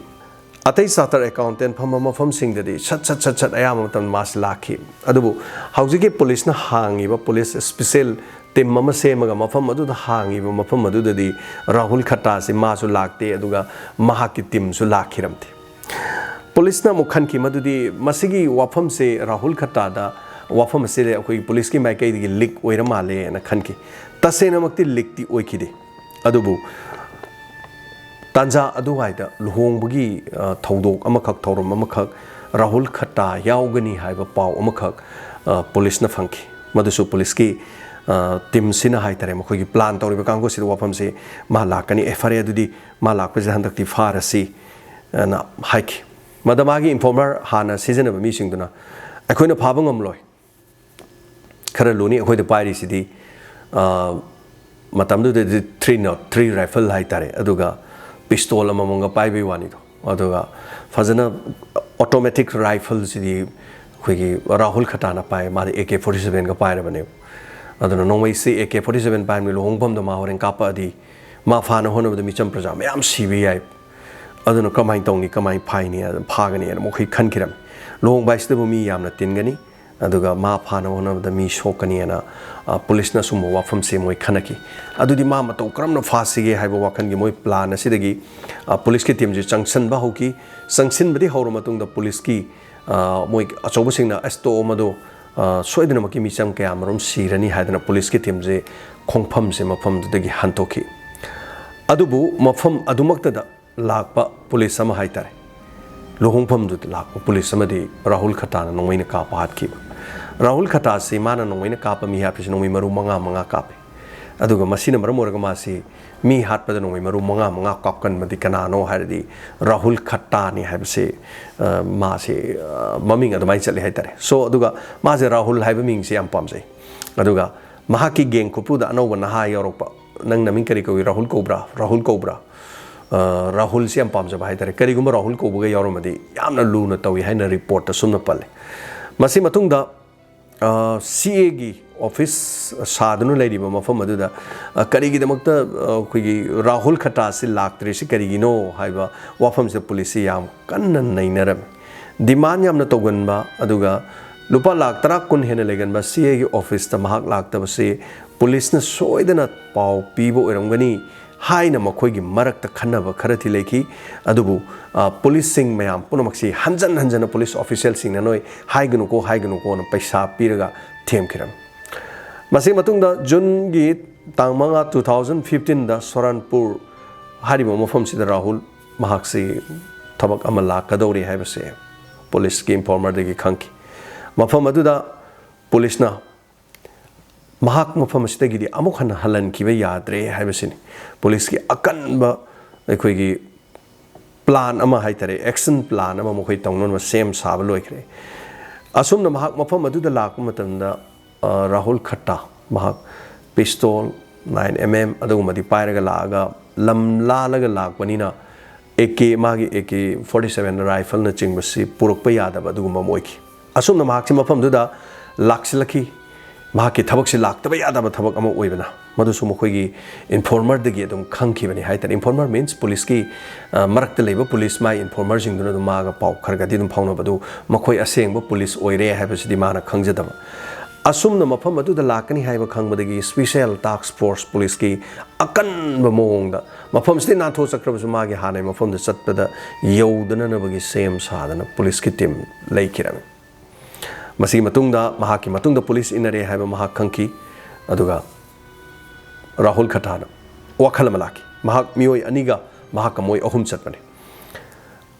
ꯑꯇꯩ ꯆꯥꯔꯇꯔ ꯑꯦꯀꯥꯎꯟꯇꯦꯟꯠ ꯐꯝꯕ ꯃꯐꯝꯁꯤꯡꯗꯗꯤ ꯁꯠ ꯁꯠ ꯁꯠ ꯁꯠ ꯑꯌꯥꯝꯕ ꯃꯇꯝꯗ ꯃꯥꯁꯤ ꯂꯥꯛꯈꯤ꯫ ꯑꯗꯨꯕꯨ ꯍꯧꯖꯤꯛꯀꯤ ꯄꯨꯂꯤꯁꯅ ꯍꯥꯡꯉꯤꯕ, ꯄꯨꯂꯤꯁ ꯁ꯭ꯄꯤꯁꯦꯜ ꯇꯤꯝ ꯑꯃ ꯁꯦꯝꯃꯒ ꯃꯐꯝ ꯑꯗꯨꯗ ꯍꯥꯡꯉꯤꯕ ꯃꯐꯝ ꯑꯗꯨꯗꯗꯤ ꯔꯥꯍꯨꯜ ꯈꯠꯇꯥꯁꯤ ꯃꯥꯁꯨ ꯂꯥꯛꯇꯦ, ꯑꯗꯨꯒ ꯃꯍꯥꯛꯀꯤ ꯇꯤꯝꯁꯨ ꯂꯥꯛꯈꯤꯔꯝꯗꯦ꯫ ꯄꯨꯂꯤꯁꯅ ꯑꯃꯨꯛ ꯈꯟꯈꯤ, ꯃꯗꯨꯗꯤ ꯃꯁꯤꯒꯤ ꯋꯥꯐꯝꯁꯦ ꯔꯥꯍꯨꯜ ꯈꯠꯇꯥꯗ ꯋꯥꯐꯝ ꯑꯁꯤꯗꯤ ꯑꯩꯈꯣꯏꯒꯤ ꯄꯨꯂꯤꯁꯀꯤ ꯃꯥꯏꯀꯩꯗꯒꯤ ꯂꯤꯛ ꯑꯣꯏꯔ ꯃꯥꯜꯂꯦꯅ ꯈꯟꯈꯤ꯫ ꯇꯁꯦꯡꯅꯃꯛꯇꯤ ꯂꯤꯛꯇꯤ ꯑꯣꯏꯈꯤꯗꯦ꯫ ꯑꯗꯨꯕꯨ ꯇꯥꯟꯖꯥ ꯑꯗꯨꯋꯥꯏꯗ ꯂꯨꯍꯣꯡꯕꯒꯤ, ꯑ, ꯊꯧꯗꯣꯛ ꯑꯃꯈꯛ, ꯊꯧꯔꯝ ꯑꯃꯈꯛ, ꯔꯥꯍꯨꯜ ꯈꯠꯇꯥ ꯌꯥꯎꯒꯅꯤ ꯍꯥꯏꯕ ꯄꯥꯎ ꯑꯃꯈꯛ, ꯑ, ꯄꯨꯂꯤꯁꯅ ꯐꯪꯈꯤ꯫ ꯃꯗꯨꯁꯨ ꯄꯨꯂꯤꯁꯀꯤ, ꯑ, ꯇꯤꯝꯁꯤꯅ ꯍꯥꯏꯇꯥꯔꯦ, ꯃꯈꯣꯏꯒꯤ ꯄ꯭ꯂꯥꯟ ꯇꯧꯔꯤꯕ ꯀꯥꯡꯕꯨꯁꯤꯗ ꯋꯥꯐꯝꯁꯤ ꯃꯥ ꯂꯥꯛꯀꯅꯤ, ꯑꯦ, ꯐꯔꯦ, ꯑꯗꯨꯗꯤ ꯃꯥ ꯂꯥꯛꯄꯁꯤꯗ ꯍꯟꯗꯛꯇꯤ ꯐꯥꯔꯁꯤ, ꯑꯅ ꯍꯥꯏꯈꯤ꯫ ꯃꯗ ꯃꯥꯒꯤ ꯏꯟꯐꯣꯔꯃꯔ ꯍꯥꯟꯅ ꯁꯤꯖꯤꯟꯅꯕ ꯃꯤꯁꯤꯡꯗꯨꯅ, "ꯑꯩꯈꯣꯏꯅ ꯐꯥꯕ ꯉꯝꯂꯣꯏ, ꯈꯔ ꯂꯨꯅꯤ, ꯑꯩꯈꯣꯏꯗ ꯄꯥꯏꯔꯤꯁꯤꯗꯤ, ꯑ, ꯃꯇꯝꯗꯨꯗꯗꯤ ꯊ꯭ꯔꯤ ꯅꯣꯠ ꯊ꯭ꯔꯤ ꯔꯥꯏꯐꯜ ꯍꯥꯏꯇꯥꯔꯦ, ꯑꯗꯨꯒ ꯄꯤꯁꯇꯣꯜ ꯑꯃꯃꯝꯒ ꯄꯥꯏꯕꯩ ꯋꯥꯅꯤꯗꯣ, ꯑꯗꯨꯒ ꯐꯖꯅ ꯑꯣꯇꯣꯃꯦꯇꯤꯛ ꯔꯥꯏꯐꯜꯁꯤꯗꯤ ꯑꯩꯈꯣꯏꯒꯤ ꯔꯥꯍꯨꯜ ꯈꯇꯥꯅ ꯄꯥꯏ, ꯃꯥꯗꯤ ꯑꯦ ꯀꯦ ꯐꯣꯔꯇꯤ ꯁꯕꯦꯟꯒ ꯄꯥꯏꯔꯕꯅꯦꯕ꯫ ꯑꯗꯨꯅ ꯅꯣꯡꯃꯩꯁꯤ ꯑꯦ ꯀꯦ ꯐꯣꯔꯇꯤ ꯁꯕꯦꯟ ꯄꯥꯏꯕꯅꯤ, ꯂꯨꯍꯣꯡꯐꯝꯗ ꯃꯥ ꯍꯣꯔꯦꯟ ꯀꯥꯞꯄꯛꯑꯗꯤ ꯃꯥ ꯐꯥꯅ ꯍꯣꯠꯅꯕꯗ ꯃꯤꯆꯝ ꯄ꯭ꯔꯖꯥ ꯃꯌꯥꯝ ꯁꯤꯕ ꯌꯥꯏ꯫ ꯑꯗꯨꯅ ꯀꯃꯥꯏꯅ ꯇꯧꯅꯤ, ꯀꯃꯥꯏꯅ ꯐꯥꯏꯅꯤ, ꯐꯥꯒꯅꯤ ꯍꯥꯏꯅ ꯃꯈꯣꯏ ꯈꯟꯈꯤꯔꯝꯃꯤ꯫ ꯂꯨꯍꯣꯡꯕ ꯍꯥꯏꯁꯤꯗꯕꯨ ꯃꯤ ꯌꯥꯝꯅ ꯇꯤꯟꯒꯅꯤ, ꯑꯗꯨꯒ ꯃꯥ ꯐꯥꯅꯕ ꯍꯣꯠꯅꯕꯗ ꯃꯤ ꯁꯣꯛꯀꯅꯤ ꯍꯥꯏꯅ, ꯑ, ꯄꯨꯂꯤꯁꯅ ꯑꯁꯨꯝꯕ ꯋꯥꯐꯝꯁꯦ ꯃꯣꯏ ꯈꯟꯅꯈꯤ꯫ ꯑꯗꯨꯗꯤ ꯃꯥ ꯃꯇꯧ ꯀꯔꯝꯅ ꯐꯥꯁꯤꯒꯦ ꯍꯥꯏꯕ ꯋꯥꯈꯜꯒꯤ ꯃꯣꯏ ꯄ꯭ꯂꯥꯟ ꯑꯁꯤꯗꯒꯤ, ꯑ, ꯄꯨꯂꯤꯁꯀꯤ ꯇꯤꯝꯁꯤ ꯆꯪꯁꯤꯟꯕ ꯍꯧꯈꯤ꯫ ꯆꯪꯁꯤꯟꯕꯗꯤ ꯍꯧꯔ ꯃꯇꯨꯡꯗ ꯄꯨꯂꯤꯁꯀꯤ, ꯑ, ꯃꯣꯏ ꯑꯆꯧꯕꯁꯤꯡꯅ, "ꯑꯁ, ꯇꯣꯛꯑꯣ, ꯃꯗꯨ, ꯑ, ꯁꯣꯏꯗꯅꯃꯛꯀꯤ ꯃꯤꯆꯝ ꯀꯌꯥ ꯃꯔꯨꯝ ꯁꯤꯔꯅꯤ" ꯍꯥꯏꯗꯅ ꯄꯨꯂꯤꯁꯀꯤ ꯇꯤꯝꯁꯦ ꯈꯣꯡꯐꯝꯁꯦ ꯃꯐꯝꯗꯨꯗꯒꯤ ꯍꯟꯗꯣꯛꯈꯤ꯫ ꯑꯗꯨꯕꯨ ꯃꯐꯝ ꯑꯗꯨꯃꯛꯇꯗ ꯂꯥꯛꯄ ꯄꯨꯂꯤꯁ ꯑꯃ ꯍꯥꯏꯇꯥꯔꯦ, ꯂꯨꯍꯣꯡꯐꯝꯗꯨꯗ ꯂꯥꯛꯄ ꯄꯨꯂꯤꯁ ꯑꯃꯗꯤ ꯔꯥꯍꯨꯜ ꯈꯇꯥꯅ ꯅꯣꯡꯃꯩꯅ ꯀꯥꯞꯄ ꯍꯥꯠꯈꯤꯕ꯫ ꯔꯥꯍꯨꯜ ꯈꯇꯥꯁꯤ ꯃꯥꯅ ꯅꯣꯡꯃꯩꯅ ꯀꯥꯞꯄ ꯃꯤ ꯍꯥꯠꯄꯁꯤ ꯅꯣꯡꯃꯩ ꯃꯔꯨ ꯃꯉꯥ ꯃꯉꯥ ꯀꯥꯞꯄꯤ꯫ ꯑꯗꯨꯒ ꯃꯁꯤꯅ ꯃꯔꯝ ꯑꯣꯏꯔꯒ ꯃꯥꯁꯤ ꯃꯤ ꯍꯥꯠꯄꯗ ꯅꯣꯡꯃꯩ ꯃꯔꯨ ꯃꯉꯥ ꯃꯉꯥ ꯀꯥꯞꯀꯟꯕꯗꯤ ꯀꯅꯥꯅꯣ ꯍꯥꯏꯔꯗꯤ ꯔꯥꯍꯨꯜ ꯈꯇꯥꯅꯤ ꯍꯥꯏꯕꯁꯤ, ꯑ, ꯃꯥꯁꯤ, ꯑ, ꯃꯃꯤꯡ ꯑꯗꯨꯃꯥꯏꯅ ꯆꯠꯂꯤ ꯍꯥꯏꯇꯥꯔꯦ꯫ So, ꯑꯗꯨꯒ ꯃꯥꯁꯦ ꯔꯥꯍꯨꯜ ꯍꯥꯏꯕ ꯃꯤꯡꯁꯦ ꯌꯥꯝ ꯄꯥꯝꯖꯩ꯫ ꯑꯗꯨꯒ ꯃꯍꯥꯛꯀꯤ ꯒꯦꯡ ꯈꯨꯄꯨꯗ ꯑꯅꯧꯕ ꯅꯍꯥ ꯌꯥꯎꯔꯛꯄ, "ꯅꯪ ꯅꯃꯤꯡ ꯀꯔꯤ ꯀꯧꯏ? ꯔꯥꯍꯨꯜ ꯀꯧꯕ꯭ꯔꯥ? ꯔꯥꯍꯨꯜ ꯀꯧꯕ꯭ꯔꯥ?" ꯑ, ꯔꯥꯍꯨꯜꯁꯤ ꯌꯥꯝ ꯄꯥꯝꯖꯕ ꯍꯥꯏꯇꯥꯔꯦ꯫ ꯀꯔꯤꯒꯨꯝꯕ ꯔꯥꯍꯨꯜ ꯀꯧꯕꯒ ꯌꯥꯎꯔꯝꯃꯗꯤ ꯌꯥꯝꯅ ꯂꯨꯅ ꯇꯧꯏ ꯍꯥꯏꯅ ꯔꯤꯄꯣꯔꯠꯇ ꯁꯨꯝꯅ ꯄꯜꯂꯤ꯫ ꯃꯁꯤ ꯃꯇꯨꯡꯗ, ꯑ, ꯁꯤ ꯑꯦꯒꯤ ꯑꯣꯐꯤꯁ ꯁꯥꯗꯨꯅ ꯂꯩꯔꯤꯕ ꯃꯐꯝ ꯑꯗꯨꯗ, ꯑ, ꯀꯔꯤꯒꯤꯗꯃꯛꯇ, ꯑ, ꯑꯩꯈꯣꯏꯒꯤ ꯔꯥꯍꯨꯜ ꯈꯇꯥꯁꯤ ꯂꯥꯛꯇ꯭ꯔꯤꯁꯤ ꯀꯔꯤꯒꯤꯅꯣ ꯍꯥꯏꯕ ꯋꯥꯐꯝꯁꯤꯗ ꯄꯨꯂꯤꯁꯁꯤ ꯌꯥꯝ ꯀꯟꯅ ꯅꯩꯅꯔꯝꯃꯤ꯫ ꯗꯤꯃꯥꯟ ꯌꯥꯝꯅ ꯇꯧꯒꯟꯕ, ꯑꯗꯨꯒ ꯂꯨꯄꯥ ꯂꯥꯈ ꯇꯔꯥ ꯀꯨꯟ ꯍꯦꯟꯅ ꯂꯩꯒꯟꯕ ꯁꯤ ꯑꯦꯒꯤ ꯑꯣꯐꯤꯁꯇ ꯃꯍꯥꯛ ꯂꯥꯛꯇꯕꯁꯤ ꯄꯨꯂꯤꯁꯅ ꯁꯣꯏꯗꯅ ꯄꯥꯎ ꯄꯤꯕ ꯑꯣꯏꯔꯝꯒꯅꯤ ꯍꯥꯏꯅ ꯃꯈꯣꯏꯒꯤ ꯃꯔꯛꯇ ꯈꯟꯅꯕ ꯈꯔꯗꯤ ꯂꯩꯈꯤ꯫ ꯑꯗꯨꯕꯨ, ꯑ, ꯄꯨꯂꯤꯁꯁꯤꯡ ꯃꯌꯥꯝ ꯄꯨꯝꯅꯃꯛꯁꯤ ꯍꯟꯖꯟ ꯍꯟꯖꯟꯅ ꯄꯨꯂꯤꯁ ꯑꯣꯐꯤꯁꯤꯌꯦꯜꯁꯤꯡꯅ ꯅꯣꯏ ꯍꯥꯏꯒꯅꯨꯀꯣ, ꯍꯥꯏꯒꯅꯨꯀꯣꯅ ꯄꯩꯁꯥ ꯄꯤꯔꯒ ꯊꯦꯝꯈꯤꯔꯝꯃꯤ꯫ ꯃꯁꯤꯒꯤ ꯃꯇꯨꯡꯗ ꯖꯨꯟꯒꯤ ꯇꯥꯡ ꯃꯉꯥ, two thousand fifteen ꯗ ꯁꯣꯔꯥꯟꯄꯨꯔ ꯍꯥꯏꯔꯤꯕ ꯃꯐꯝꯁꯤꯗ ꯔꯥꯍꯨꯜ ꯃꯍꯥꯛꯁꯤ ꯊꯕꯛ ꯑꯃ ꯂꯥꯛꯀꯗꯧꯔꯤ ꯍꯥꯏꯕꯁꯦ ꯄꯨꯂꯤꯁꯀꯤ ꯏꯟꯐꯣꯔꯃꯔꯗꯒꯤ ꯈꯪꯈꯤ꯫ ꯃꯐꯝ ꯑꯗꯨꯗ ꯄꯨꯂꯤꯁꯅ ꯃꯍꯥꯛ ꯃꯐꯝ ꯑꯁꯤꯗꯒꯤꯗꯤ ꯑꯃꯨꯛ ꯍꯟꯅ ꯍꯜꯍꯟꯈꯤꯕ ꯌꯥꯗ꯭ꯔꯦ ꯍꯥꯏꯕꯁꯤꯅꯤ꯫ ꯄꯨꯂꯤꯁꯀꯤ ꯑꯀꯟꯕ ꯑꯩꯈꯣꯏꯒꯤ ꯄ꯭ꯂꯥꯟ ꯑꯃ ꯍꯥꯏꯇꯥꯔꯦ, ꯑꯦꯛꯁꯟ ꯄ꯭ꯂꯥꯟ ꯑꯃ ꯃꯈꯣꯏ ꯇꯧꯅꯅꯕ ꯁꯦꯝ ꯁꯥꯕ ꯂꯣꯏꯈ꯭ꯔꯦ꯫ ꯑꯁꯨꯝꯅ ꯃꯍꯥꯛ ꯃꯐꯝ ꯑꯗꯨꯗ ꯂꯥꯛꯄ ꯃꯇꯝꯗ, ꯑ, ꯔꯥꯍꯨꯜ ꯈꯠꯇꯥ, ꯃꯍꯥꯛ ꯄꯤꯁꯇꯣꯜ, nine M M ꯑꯗꯨꯒꯨꯝꯕꯗꯤ ꯄꯥꯏꯔꯒ ꯂꯥꯛꯑꯒ, ꯂꯝ ꯂꯥꯜꯂꯒ ꯂꯥꯛꯄꯅꯤꯅ, ꯑꯦ ꯀꯦ, ꯃꯥꯒꯤ ꯑꯦ ꯀꯦ forty seven ꯔꯥꯏꯐꯜꯅꯆꯤꯡꯕꯁꯤ ꯄꯨꯔꯛꯄ ꯌꯥꯗꯕ ꯑꯗꯨꯒꯨꯝꯕ ꯑꯃ ꯑꯣꯏꯈꯤ꯫ ꯑꯁꯨꯝꯅ ꯃꯍꯥꯛꯁꯤ ꯃꯐꯝꯗꯨꯗ ꯂꯥꯛꯁꯤꯜꯂꯛꯈꯤ꯫ ꯃꯍꯥꯛꯀꯤ ꯊꯕꯛꯁꯤ ꯂꯥꯛꯇꯕ ꯌꯥꯗꯕ ꯊꯕꯛ ꯑꯃ ꯑꯣꯏꯕꯅ, ꯃꯗꯨꯁꯨ ꯃꯈꯣꯏꯒꯤ ꯏꯟꯐꯣꯔꯃꯔꯗꯒꯤ ꯑꯗꯨꯝ ꯈꯪꯈꯤꯕꯅꯤ ꯍꯥꯏꯇꯥꯔꯦ꯫ ꯏꯟꯐꯣꯔꯃꯔ ꯃꯤꯟꯁ ꯄꯨꯂꯤꯁꯀꯤ, ꯑ, ꯃꯔꯛꯇ ꯂꯩꯕ ꯄꯨꯂꯤꯁ, ꯃꯥꯒꯤ ꯏꯟꯐꯣꯔꯃꯔꯁꯤꯡꯗꯨꯅ ꯑꯗꯨꯝ ꯃꯥꯒ ꯄꯥꯎ ꯈꯔꯒꯗꯤ ꯑꯗꯨꯝ ꯐꯥꯎꯅꯕ, ꯑꯗꯨ ꯃꯈꯣꯏ ꯑꯁꯦꯡꯕ ꯄꯨꯂꯤꯁ ꯑꯣꯏꯔꯦ ꯍꯥꯏꯕꯁꯤꯗꯤ ꯃꯥꯅ ꯈꯪꯖꯗꯕ꯫ ꯑꯁꯨꯝꯅ ꯃꯐꯝ ꯑꯗꯨꯗ ꯂꯥꯛꯀꯅꯤ ꯍꯥꯏꯕ ꯈꯪꯕꯗꯒꯤ ꯁ꯭ꯄꯤꯁꯦꯜ ꯇꯥꯛꯁ ꯐꯣꯔꯁ ꯄꯨꯂꯤꯁꯀꯤ ꯑꯀꯟꯕ ꯃꯑꯣꯡꯗ ꯃꯐꯝꯁꯤꯗꯤ ꯅꯥꯟꯊꯣꯛꯆꯈ꯭ꯔꯕꯁꯨ ꯃꯥꯒꯤ ꯍꯥꯟꯅꯒꯤ ꯃꯐꯝꯗ ꯆꯠꯄꯗ ꯌꯧꯗꯅꯅꯕꯒꯤ ꯁꯦꯝ ꯁꯥꯗꯅ ꯄꯨꯂꯤꯁꯀꯤ ꯇꯤꯝ ꯂꯩꯈꯤꯔꯝꯃꯤ꯫ ꯃꯁꯤꯒꯤ ꯃꯇꯨꯡꯗ, ꯃꯍꯥꯛꯀꯤ ꯃꯇꯨꯡꯗ ꯄꯨꯂꯤꯁ ꯏꯟꯅꯔꯦ ꯍꯥꯏꯕ ꯃꯍꯥꯛ ꯈꯪꯈꯤ꯫ ꯑꯗꯨꯒ ꯔꯥꯍꯨꯜ ꯈꯇꯥꯅ ꯋꯥꯈꯜ ꯑꯃ ꯂꯥꯛꯈꯤ꯫ ꯃꯍꯥꯛ ꯃꯤꯑꯣꯏ ꯑꯅꯤꯒ ꯃꯍꯥꯛꯀ ꯃꯣꯏ ꯑꯍꯨꯝ ꯆꯠꯄꯅꯤ꯫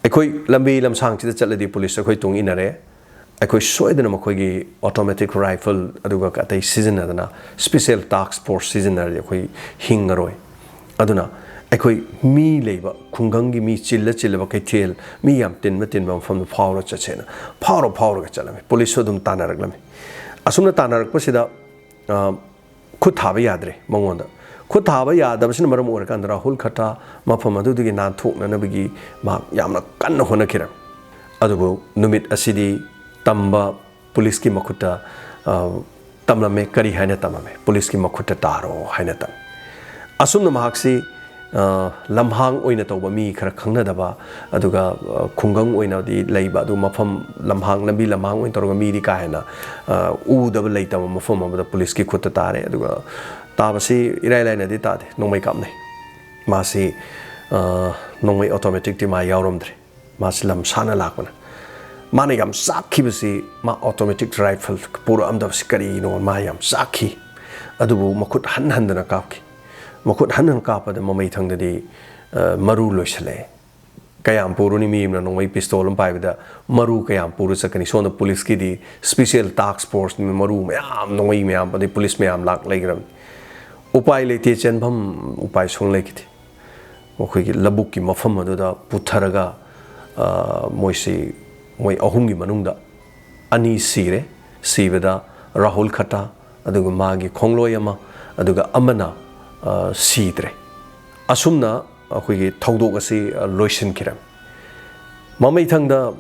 ꯑꯩꯈꯣꯏ ꯂꯝꯕꯤ ꯂꯝꯁꯥꯡꯁꯤꯗ ꯆꯠꯂꯗꯤ ꯄꯨꯂꯤꯁ ꯑꯩꯈꯣꯏ ꯇꯨꯡ ꯏꯟꯅꯔꯦ꯫ ꯑꯩꯈꯣꯏ ꯁꯣꯏꯗꯅ ꯃꯈꯣꯏꯒꯤ ꯑꯣꯇꯣꯃꯦꯇꯤꯛ ꯔꯥꯏꯐꯜ ꯑꯗꯨꯒ ꯑꯇꯩ ꯁꯤꯖꯤꯟꯅꯗꯅ, ꯁ꯭ꯄꯤꯁꯦꯜ ꯇꯥꯛꯁ ꯐꯣꯔꯁ ꯁꯤꯖꯤꯟꯅꯔꯗꯤ ꯑꯩꯈꯣꯏ ꯍꯤꯡꯉꯔꯣꯏ꯫ ꯑꯗꯨꯅ ꯑꯩꯈꯣꯏ ꯃꯤ ꯂꯩꯕ, ꯈꯨꯡꯒꯪꯒꯤ ꯃꯤ ꯆꯤꯜꯂ ꯆꯤꯜꯂꯕ ꯀꯩꯊꯦꯜ, ꯃꯤ ꯌꯥꯝ ꯇꯤꯟꯕ ꯇꯤꯟꯕ ꯃꯐꯝꯗ ꯐꯥꯎꯔ ꯆꯠꯁꯦꯅ ꯐꯥꯎꯔ ꯐꯥꯎꯔꯒ ꯆꯠꯂꯝꯃꯤ꯫ ꯄꯨꯂꯤꯁꯁꯨ ꯑꯗꯨꯝ ꯇꯥꯟꯅꯔꯛꯂꯝꯃꯤ꯫ ꯑꯁꯨꯝꯅ ꯇꯥꯟꯅꯔꯛꯄꯁꯤꯗ, ꯑ, ꯈꯨꯠ ꯊꯥꯕ ꯌꯥꯗ꯭ꯔꯦ ꯃꯉꯣꯟꯗ꯫ ꯈꯨꯠ ꯊꯥꯕ ꯌꯥꯗꯕꯁꯤꯅ ꯃꯔꯝ ꯑꯣꯏꯔꯀꯥꯟꯗ ꯔꯥꯍꯨꯜ ꯈꯇꯥ ꯃꯐꯝ ꯑꯗꯨꯗꯒꯤ ꯅꯥꯟꯊꯣꯛꯅꯅꯕꯒꯤ ꯃꯍꯥꯛ ꯌꯥꯝꯅ ꯀꯟꯅ ꯍꯣꯠꯅꯈꯤꯔꯝꯃꯤ꯫ ꯑꯗꯨꯕꯨ ꯅꯨꯃꯤꯠ ꯑꯁꯤꯗꯤ ꯇꯝꯕ ꯄꯨꯂꯤꯁꯀꯤ ꯃꯈꯨꯠꯇ, ꯑ, ꯇꯝꯂꯝꯃꯦ꯫ ꯀꯔꯤ ꯍꯥꯏꯅ ꯇꯝꯂꯝꯃꯦ? ꯄꯨꯂꯤꯁꯀꯤ ꯃꯈꯨꯠꯇ ꯇꯥꯔꯣ ꯍꯥꯏꯅ ꯇꯝꯃꯤ꯫ ꯑꯁꯨꯝꯅ ꯃꯍꯥꯛꯁꯤ, ꯑ, ꯂꯝꯍꯥꯡ ꯑꯣꯏꯅ ꯇꯧꯕ ꯃꯤ ꯈꯔ ꯈꯪꯅꯗꯕ, ꯑꯗꯨꯒ, ꯑ, ꯈꯨꯡꯒꯪ ꯑꯣꯏꯅꯗꯤ ꯂꯩꯕ, ꯑꯗꯨ ꯃꯐꯝ ꯂꯝꯍꯥꯡ, ꯂꯝꯕꯤ ꯂꯝꯍꯥꯡ ꯑꯣꯏꯅ ꯇꯧꯔꯒ ꯃꯤꯗꯤ ꯀꯥ ꯍꯦꯟꯅ, ꯑ, ꯎꯗꯕ ꯂꯩꯇꯕ ꯃꯐꯝ ꯑꯃꯗ ꯄꯨꯂꯤꯁꯀꯤ ꯈꯨꯠꯇ ꯇꯥꯔꯦ꯫ ꯑꯗꯨꯒ ꯇꯥꯕꯁꯤ ꯏꯔꯥꯏ ꯂꯥꯏꯅꯗꯤ ꯇꯥꯗꯦ, ꯅꯣꯡꯃꯩ ꯀꯥꯞꯅꯩ꯫ ꯃꯥꯁꯤ, ꯑ, ꯅꯣꯡꯃꯩ ꯑꯣꯇꯣꯃꯦꯇꯤꯛꯇꯤ ꯃꯥ ꯌꯥꯎꯔꯝꯗ꯭ꯔꯦ꯫ ꯃꯥꯁꯤ ꯂꯝ ꯁꯥꯡꯅ ꯂꯥꯛꯄꯅ꯫ ꯃꯥꯅ ꯌꯥꯝ ꯆꯥꯛꯈꯤꯕꯁꯤ, ꯃꯥ ꯑꯣꯇꯣꯃꯦꯇꯤꯛ ꯔꯥꯏꯐꯜ ꯄꯨꯔꯛꯑꯝꯗꯕꯁꯤ ꯀꯔꯤꯒꯤꯅꯣ ꯃꯥ ꯌꯥꯝ ꯆꯥꯛꯈꯤ꯫ ꯑꯗꯨꯕꯨ ꯃꯈꯨꯠ ꯍꯟ ꯍꯟꯗꯅ ꯀꯥꯞꯈꯤ꯫ ꯃꯈꯨꯠ ꯍꯟ ꯍꯟ ꯀꯥꯞꯄꯗ ꯃꯃꯩ ꯊꯪꯗꯗꯤ, ꯑ, ꯃꯔꯨ ꯂꯣꯏꯁꯤꯜꯂꯛꯑꯦ꯫ ꯀꯌꯥꯝ ꯄꯨꯔꯨꯅꯤ? ꯃꯤ ꯑꯃꯅ ꯅꯣꯡꯃꯩ ꯄꯤꯁꯇꯣꯜ ꯑꯃ ꯄꯥꯏꯕꯗ ꯃꯔꯨ ꯀꯌꯥꯝ ꯄꯨꯔ ꯆꯠꯀꯅꯤ? ꯁꯣꯝꯗ ꯄꯨꯂꯤꯁꯀꯤꯗꯤ ꯁ꯭ꯄꯤꯁꯦꯜ ꯇꯥꯛꯁ ꯐꯣꯔꯁꯅꯤ, ꯃꯔꯨ ꯃꯌꯥꯝ, ꯅꯣꯡꯃꯩ ꯃꯌꯥꯝ, ꯑꯗꯩ ꯄꯨꯂꯤꯁ ꯃꯌꯥꯝ ꯂꯥꯛ ꯂꯩꯈ꯭ꯔꯕꯅꯤ꯫ ꯎꯄꯥꯏ ꯂꯩꯇꯦ, ꯆꯦꯟꯐꯝ ꯎꯄꯥꯏ ꯁꯨꯡ ꯂꯩꯈꯤꯗꯦ꯫ ꯃꯈꯣꯏꯒꯤ ꯂꯧꯕꯨꯛꯀꯤ ꯃꯐꯝ ꯑꯗꯨꯗ ꯄꯨꯊꯔꯒ, ꯑ, ꯃꯣꯏꯁꯤ, ꯃꯣꯏ ꯑꯍꯨꯝꯒꯤ ꯃꯅꯨꯡꯗ ꯑꯅꯤ ꯁꯤꯔꯦ꯫ ꯁꯤꯕꯗ ꯔꯥꯍꯨꯜ ꯈꯇꯥ, ꯑꯗꯨꯒ ꯃꯥꯒꯤ ꯈꯣꯡꯂꯣꯏ ꯑꯃ, ꯑꯗꯨꯒ ꯑꯃꯅ, ꯑ, ꯁꯤꯗ꯭ꯔꯦ꯫ ꯑꯁꯨꯝꯅ ꯑꯩꯈꯣꯏꯒꯤ ꯊꯧꯗꯣꯛ ꯑꯁꯤ, ꯑ, ꯂꯣꯏꯁꯤꯟꯈꯤꯔꯝꯃꯤ꯫ ꯃꯃꯩꯊꯪꯗ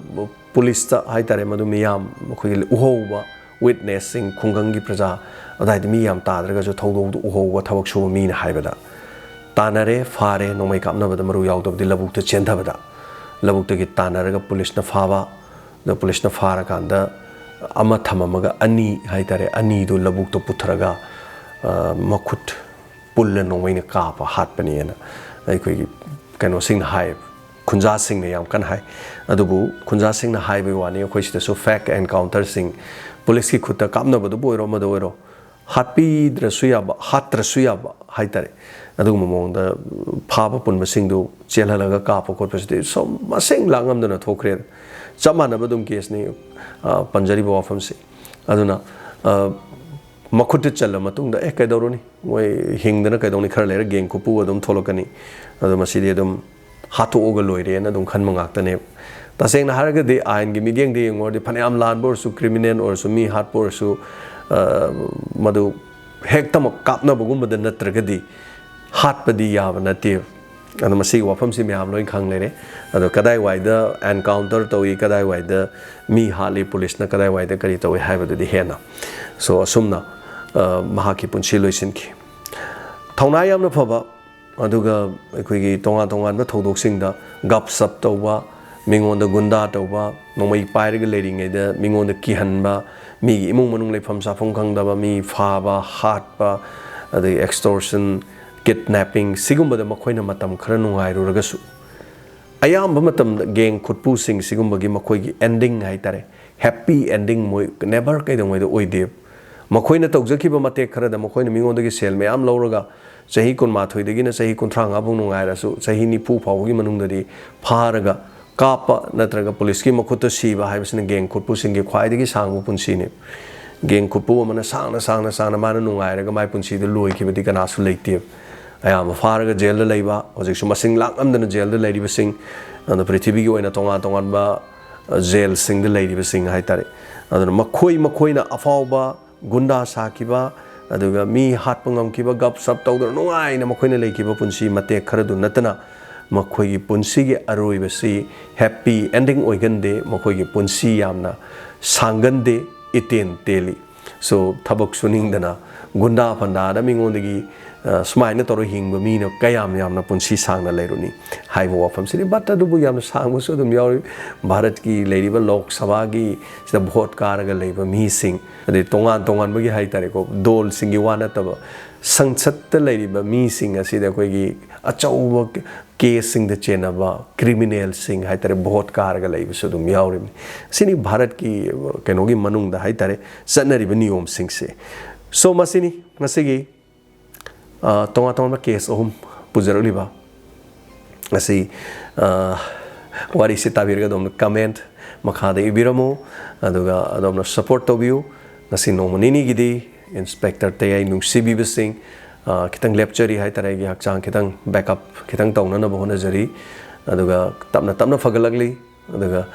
ꯄꯨꯂꯤꯁꯇ ꯍꯥꯏꯇꯥꯔꯦ, ꯃꯗꯨ ꯃꯤꯌꯥꯝ, ꯑꯩꯈꯣꯏꯒꯤ ꯎꯍꯧꯕ ꯋꯤꯠꯅꯦꯁꯁꯤꯡ, ꯈꯨꯡꯒꯪꯒꯤ ꯄ꯭ꯔꯖꯥ, ꯑꯗꯨꯗꯥꯏꯗ ꯃꯤ ꯌꯥꯝ ꯇꯥꯗ꯭ꯔꯒꯁꯨ ꯊꯧꯗꯣꯛꯇꯨ ꯎꯍꯧꯕ ꯊꯕꯛ ꯁꯨꯕ ꯃꯤꯅ ꯍꯥꯏꯕꯗ, ꯇꯥꯟꯅꯔꯦ, ꯐꯥꯔꯦ, ꯅꯣꯡꯃꯩ ꯀꯥꯞꯅꯕꯗ ꯃꯔꯨ ꯌꯥꯎꯗꯕꯗꯤ ꯂꯧꯕꯨꯛꯇ ꯆꯦꯟꯊꯕꯗ, ꯂꯧꯕꯨꯛꯇꯒꯤ ꯇꯥꯟꯅꯔꯒ ꯄꯨꯂꯤꯁꯅ ꯐꯥꯕ, ꯑꯗ ꯄꯨꯂꯤꯁꯅ ꯐꯥꯔꯀꯥꯟꯗ ꯑꯃ ꯊꯝꯃꯝꯃꯒ ꯑꯅꯤ ꯍꯥꯏꯇꯥꯔꯦ, ꯑꯅꯤꯗꯨ ꯂꯧꯕꯨꯛꯇ ꯄꯨꯊꯔꯒ, ꯑ, ꯃꯈꯨꯠ ꯄꯨꯜꯂ ꯅꯣꯡꯃꯩꯅ ꯀꯥꯞꯄ ꯍꯥꯠꯄꯅꯦꯅ ꯑꯩꯈꯣꯏꯒꯤ ꯀꯩꯅꯣꯁꯤꯡꯅ ꯍꯥꯏꯌꯦꯕ, ꯈꯨꯟꯖꯥꯁꯤꯡꯅ ꯌꯥꯝ ꯀꯟꯅ ꯍꯥꯏ꯫ ꯑꯗꯨꯕꯨ ꯈꯨꯟꯖꯥꯁꯤꯡꯅ ꯍꯥꯏꯕꯒꯤ ꯋꯥꯅꯤ, ꯑꯩꯈꯣꯏ ꯁꯤꯗꯁꯨ ꯐꯦꯛ ꯑꯦꯟꯀꯥꯎꯟꯇꯔꯁꯤꯡ, ꯄꯨꯂꯤꯁꯀꯤ ꯈꯨꯠꯇ ꯀꯥꯞꯅꯕꯗꯨꯕꯨ ꯑꯣꯏꯔꯣ, ꯑꯃꯗ ꯑꯣꯏꯔꯣ, ꯍꯥꯠꯄꯤꯗ꯭ꯔꯁꯨ ꯌꯥꯕ, ꯍꯥꯠꯇ꯭ꯔꯁꯨ ꯌꯥꯕ ꯍꯥꯏꯇꯥꯔꯦ, ꯑꯗꯨꯒꯨꯝꯕ ꯃꯑꯣꯡꯗ ꯐꯥꯕ ꯄꯨꯟꯕꯁꯤꯡꯗꯨ ꯆꯦꯜꯍꯜꯂꯒ ꯀꯥꯞꯄ ꯈꯣꯠꯄꯁꯤꯗꯤ ꯁꯨꯝ ꯃꯁꯤꯡ ꯂꯥꯛ ꯉꯝꯗꯅ ꯊꯣꯛꯈ꯭ꯔꯦ꯫ ꯆꯞ ꯃꯥꯟꯅꯕ ꯑꯗꯨꯝ ꯀꯦꯁꯅꯤ, ꯑ, ꯄꯟꯖꯔꯤꯕ ꯋꯥꯐꯝꯁꯤ꯫ ꯑꯗꯨꯅ, ꯑ, ꯃꯈꯨꯠꯇ ꯆꯜꯂ ꯃꯇꯨꯡꯗ, "ꯑꯦ, ꯀꯩꯗꯧꯔꯨꯅꯤ? ꯃꯣꯏ ꯍꯤꯡꯗꯅ ꯀꯩꯗꯧꯅꯤ? ꯈꯔ ꯂꯩꯔ ꯒꯦꯡ ꯈꯨꯠꯄꯨ ꯑꯗꯨꯝ ꯊꯣꯛꯂꯛꯀꯅꯤ꯫ ꯑꯗꯣ ꯃꯁꯤꯗꯤ ꯑꯗꯨꯝ ꯍꯥꯠꯇꯣꯛꯑꯒ ꯂꯣꯏꯔꯦꯅ ꯑꯗꯨꯝ ꯈꯟꯕ ꯉꯥꯛꯇꯅꯦꯕ"꯫ ꯇꯁꯦꯡꯅ ꯍꯥꯏꯔꯒꯗꯤ ꯑꯥꯏꯟꯒꯤ ꯃꯤꯠꯌꯦꯡꯗ ꯌꯦꯡꯉꯨꯔꯗꯤ ꯐꯅꯌꯥꯝ ꯂꯥꯟꯕ ꯑꯣꯏꯔꯁꯨ, ꯀ꯭ꯔꯤꯃꯤꯅꯦꯜ ꯑꯣꯏꯔꯁꯨ, ꯃꯤ ꯍꯥꯠꯄ ꯑꯣꯏꯔꯁꯨ, ꯑ, ꯃꯗꯨ ꯍꯦꯛꯇꯃꯛ ꯀꯥꯞꯅꯕꯒꯨꯝꯕꯗ ꯅꯠꯇ꯭ꯔꯒꯗꯤ ꯍꯥꯠꯄꯗꯤ ꯌꯥꯕ ꯅꯠꯇꯦꯕ꯫ ꯑꯗꯣ ꯃꯁꯤꯒꯤ ꯋꯥꯐꯝꯁꯤ ꯃꯌꯥꯝ ꯂꯣꯏ ꯈꯪ ꯂꯩꯔꯦ꯫ ꯑꯗꯣ ꯀꯗꯥꯏꯋꯥꯏꯗ ꯑꯦꯟꯀꯥꯎꯟꯇꯔ ꯇꯧꯏ, ꯀꯗꯥꯏꯋꯥꯏꯗ ꯃꯤ ꯍꯥꯠꯂꯤ, ꯄꯨꯂꯤꯁꯅ ꯀꯗꯥꯏꯋꯥꯏꯗ ꯀꯔꯤ ꯇꯧꯏ ꯍꯥꯏꯕꯗꯨꯗꯤ ꯍꯦꯟꯅ꯫ So, ꯑꯁꯨꯝꯅ, ꯑ, ꯃꯍꯥꯛꯀꯤ ꯄꯨꯟꯁꯤ ꯂꯣꯏꯁꯤꯟꯈꯤ꯫ ꯊꯧꯅꯥ ꯌꯥꯝꯅ ꯐꯕ, ꯑꯗꯨꯒ ꯑꯩꯈꯣꯏꯒꯤ ꯇꯣꯉꯥꯟ ꯇꯣꯉꯥꯟꯕ ꯊꯧꯗꯣꯛꯁꯤꯡꯗ ꯒꯞ ꯁꯞ ꯇꯧꯕ, ꯃꯤꯉꯣꯟꯗ ꯒꯨꯟꯗꯥ ꯇꯧꯕ, ꯅꯣꯡꯃꯩ ꯄꯥꯏꯔꯒ ꯂꯩꯔꯤꯉꯩꯗ ꯃꯤꯉꯣꯟꯗ ꯀꯤꯍꯟꯕ, ꯃꯤꯒꯤ ꯏꯃꯨꯡ ꯃꯅꯨꯡ ꯂꯩꯐꯝ ꯆꯥꯐꯝ ꯈꯪꯗꯕ, ꯃꯤ ꯐꯥꯕ, ꯍꯥꯠꯄ, ꯑꯗꯒꯤ ꯑꯦꯛꯁꯇꯣꯔꯁꯟ, ꯀꯤꯠꯅꯦꯄꯤꯡ, ꯁꯤꯒꯨꯝꯕꯗ ꯃꯈꯣꯏꯅ ꯃꯇꯝ ꯈꯔ ꯅꯨꯡꯉꯥꯏꯔꯨꯔꯒꯁꯨ, ꯑꯌꯥꯝꯕ ꯃꯇꯝꯗ ꯒꯦꯡ ꯈꯨꯠꯄꯨꯁꯤꯡ ꯁꯤꯒꯨꯝꯕꯒꯤ ꯃꯈꯣꯏꯒꯤ ꯑꯦꯟꯗꯤꯡ ꯍꯥꯏꯇꯥꯔꯦ, ꯍꯦꯞꯄꯤ ꯑꯦꯟꯗꯤꯡ ꯃꯣꯏ ꯅꯦꯕꯔ ꯀꯩꯗꯧꯉꯩꯗ ꯑꯣꯏꯗꯦ꯫ ꯃꯈꯣꯏꯅ ꯇꯧꯖꯈꯤꯕ ꯃꯇꯦꯛ ꯈꯔꯗ ꯃꯈꯣꯏꯅ ꯃꯤꯉꯣꯟꯗꯒꯤ ꯁꯦꯜ ꯃꯌꯥꯝ ꯂꯧꯔꯒ, ꯆꯍꯤ ꯀꯨꯟꯃꯥꯊꯣꯏꯗꯒꯤꯅ ꯆꯍꯤ ꯀꯨꯟꯊ꯭ꯔꯥ ꯃꯉꯥ ꯐꯥꯎ ꯅꯨꯡꯉꯥꯏꯔꯁꯨ, ꯆꯍꯤ ꯅꯤꯐꯨ ꯐꯥꯎꯕꯒꯤ ꯃꯅꯨꯡꯗꯗꯤ ꯐꯥꯔꯒ ꯀꯥꯞꯄ ꯅꯠꯇ꯭ꯔꯒ ꯄꯨꯂꯤꯁꯀꯤ ꯃꯈꯨꯠꯇ ꯁꯤꯕ ꯍꯥꯏꯕꯁꯤꯅ ꯒꯦꯡ ꯈꯨꯠꯄꯨꯁꯤꯡꯒꯤ ꯈ꯭ꯋꯥꯏꯗꯒꯤ ꯁꯥꯡꯕ ꯄꯨꯟꯁꯤꯅꯤ꯫ ꯒꯦꯡ ꯈꯨꯠꯄꯨ ꯑꯃꯅ ꯁꯥꯡꯅ, ꯁꯥꯡꯅ, ꯁꯥꯡꯅ ꯃꯥꯅ ꯅꯨꯡꯉꯥꯏꯔꯒ ꯃꯥꯏ ꯄꯨꯟꯁꯤꯗ ꯂꯣꯏꯈꯤꯕꯗꯤ ꯀꯅꯥꯁꯨ ꯂꯩꯇꯦꯕ꯫ ꯑꯌꯥꯝꯕ ꯐꯥꯔꯒ ꯖꯦꯜꯗ ꯂꯩꯕ, ꯍꯧꯖꯤꯛꯁꯨ ꯃꯁꯤꯡ ꯂꯥꯛ ꯉꯝꯗꯅ ꯖꯦꯜꯗ ꯂꯩꯔꯤꯕꯁꯤꯡ, ꯑꯗꯨꯅ ꯄ꯭ꯔꯤꯊꯤꯕꯤꯒꯤ ꯑꯣꯏꯅ ꯇꯣꯉꯥꯟ ꯇꯣꯉꯥꯟꯕ, ꯑ, ꯖꯦꯜꯁꯤꯡꯗ ꯂꯩꯔꯤꯕꯁꯤꯡ ꯍꯥꯏꯇꯥꯔꯦ꯫ ꯑꯗꯨꯅ ꯃꯈꯣꯏ ꯃꯈꯣꯏꯅ ꯑꯐꯥꯎꯕ ꯒꯨꯟꯗꯥ ꯁꯥꯈꯤꯕ, ꯑꯗꯨꯒ ꯃꯤ ꯍꯥꯠꯄ ꯉꯝꯈꯤꯕ, ꯒꯞ ꯁꯞ ꯇꯧꯗꯅ ꯅꯨꯡꯉꯥꯏꯅ ꯃꯈꯣꯏꯅ ꯂꯩꯈꯤꯕ ꯄꯨꯟꯁꯤ ꯃꯇꯦꯛ ꯈꯔꯗꯨ ꯅꯠꯇꯅ, ꯃꯈꯣꯏꯒꯤ ꯄꯨꯟꯁꯤꯒꯤ ꯑꯔꯣꯏꯕꯁꯤ ꯍꯦꯄꯤ ꯑꯦꯟꯗꯤꯡ ꯑꯣꯏꯒꯟꯗꯦ, ꯃꯈꯣꯏꯒꯤ ꯄꯨꯟꯁꯤ ꯌꯥꯝꯅ ꯁꯥꯡꯒꯟꯗꯦ, ꯏꯇꯦꯟ ꯇꯦꯜꯂꯤ꯫ ꯁꯣ ꯊꯕꯛ ꯁꯨꯅꯤꯡꯗꯅ ꯒꯨꯟꯗꯥ ꯐꯟꯗꯥꯗ ꯃꯤꯉꯣꯟꯗꯒꯤ ꯑ, ꯁꯨꯃꯥꯏꯅ ꯇꯧꯔꯒ ꯍꯤꯡꯕ ꯃꯤꯅ ꯀꯌꯥꯝ ꯌꯥꯝꯅ ꯄꯨꯟꯁꯤ ꯁꯥꯡꯅ ꯂꯩꯔꯨꯅꯤ ꯍꯥꯏꯕ ꯋꯥꯐꯝꯁꯤꯅꯤ꯫ ꯕꯠ ꯑꯗꯨꯕꯨ ꯌꯥꯝꯅ ꯁꯥꯡꯕꯁꯨ ꯑꯗꯨꯝ ꯌꯥꯎꯔꯤ꯫ ꯚꯥꯔꯠꯀꯤ ꯂꯩꯔꯤꯕ ꯂꯣꯛ ꯁꯚꯥꯒꯤ ꯁꯤꯗ ꯚꯣꯠ ꯀꯥꯔꯒ ꯂꯩꯕ ꯃꯤꯁꯤꯡ, ꯑꯗꯩ ꯇꯣꯉꯥꯟ ꯇꯣꯉꯥꯟꯕꯒꯤ ꯍꯥꯏ ꯇꯥꯔꯦꯀꯣ, ꯗꯣꯜꯁꯤꯡꯒꯤ ꯋꯥ ꯅꯠꯇꯕ, ꯁꯪꯁꯠꯇ ꯂꯩꯔꯤꯕ ꯃꯤꯁꯤꯡ ꯑꯁꯤꯗ ꯑꯩꯈꯣꯏꯒꯤ ꯑꯆꯧꯕ ꯀꯦꯁꯁꯤꯡꯗ ꯆꯦꯟꯅꯕ ꯀ꯭ꯔꯤꯃꯤꯅꯦꯜꯁꯤꯡ ꯍꯥꯏ ꯇꯥꯔꯦ, ꯚꯣꯠ ꯀꯥꯔꯒ ꯂꯩꯕꯁꯨ ꯑꯗꯨꯝ ꯌꯥꯎꯔꯤꯕꯅꯤ꯫ ꯁꯤꯅꯤ ꯚꯥꯔꯠꯀꯤ ꯀꯩꯅꯣꯒꯤ ꯃꯅꯨꯡꯗ ꯍꯥꯏ ꯇꯥꯔꯦ ꯆꯠꯅꯔꯤꯕ ꯅꯤꯌꯣꯝꯁꯤꯡꯁꯦ꯫ ꯁꯣ ꯃꯁꯤꯅꯤ ꯉꯁꯤꯒꯤ ꯑ, ꯇꯣꯉꯥꯟ ꯇꯣꯉꯥꯟꯕ ꯀꯦꯁ ꯑꯍꯨꯝ ꯄꯨꯖꯔꯛꯂꯤꯕ ꯑꯁꯤ, ꯑ, ꯋꯥꯔꯤꯁꯤ ꯇꯥꯕꯤꯔꯒ ꯑꯗꯣꯝꯅ ꯀꯃꯦꯟꯠ ꯃꯈꯥꯗ ꯏꯕꯤꯔꯝꯃꯨ, ꯑꯗꯨꯒ ꯑꯗꯣꯝꯅ ꯁꯄꯣꯔꯠ ꯇꯧꯕꯤꯌꯨ꯫ ꯉꯁꯤ ꯅꯣꯡꯃ ꯅꯤꯅꯤꯒꯤꯗꯤ ꯏꯟꯁꯄꯦꯛꯇꯔ ꯇꯌꯥꯏ ꯅꯨꯡꯁꯤꯕꯤꯕꯁꯤꯡ, ꯑ, ꯈꯤꯇꯪ ꯂꯦꯞꯆꯔꯤ ꯍꯥꯏꯇꯥꯔꯦ, ꯑꯩꯒꯤ ꯍꯛꯆꯥꯡ ꯈꯤꯇꯪ ꯕꯦꯛꯑꯞ ꯈꯤꯇꯪ ꯇꯧꯅꯅꯕ ꯍꯣꯠꯅꯖꯔꯤ꯫ ꯑꯗꯨꯒ ꯇꯞꯅ ꯇꯞꯅ ꯐꯒꯠꯂꯛꯂꯤ꯫ ꯑꯗꯨꯒ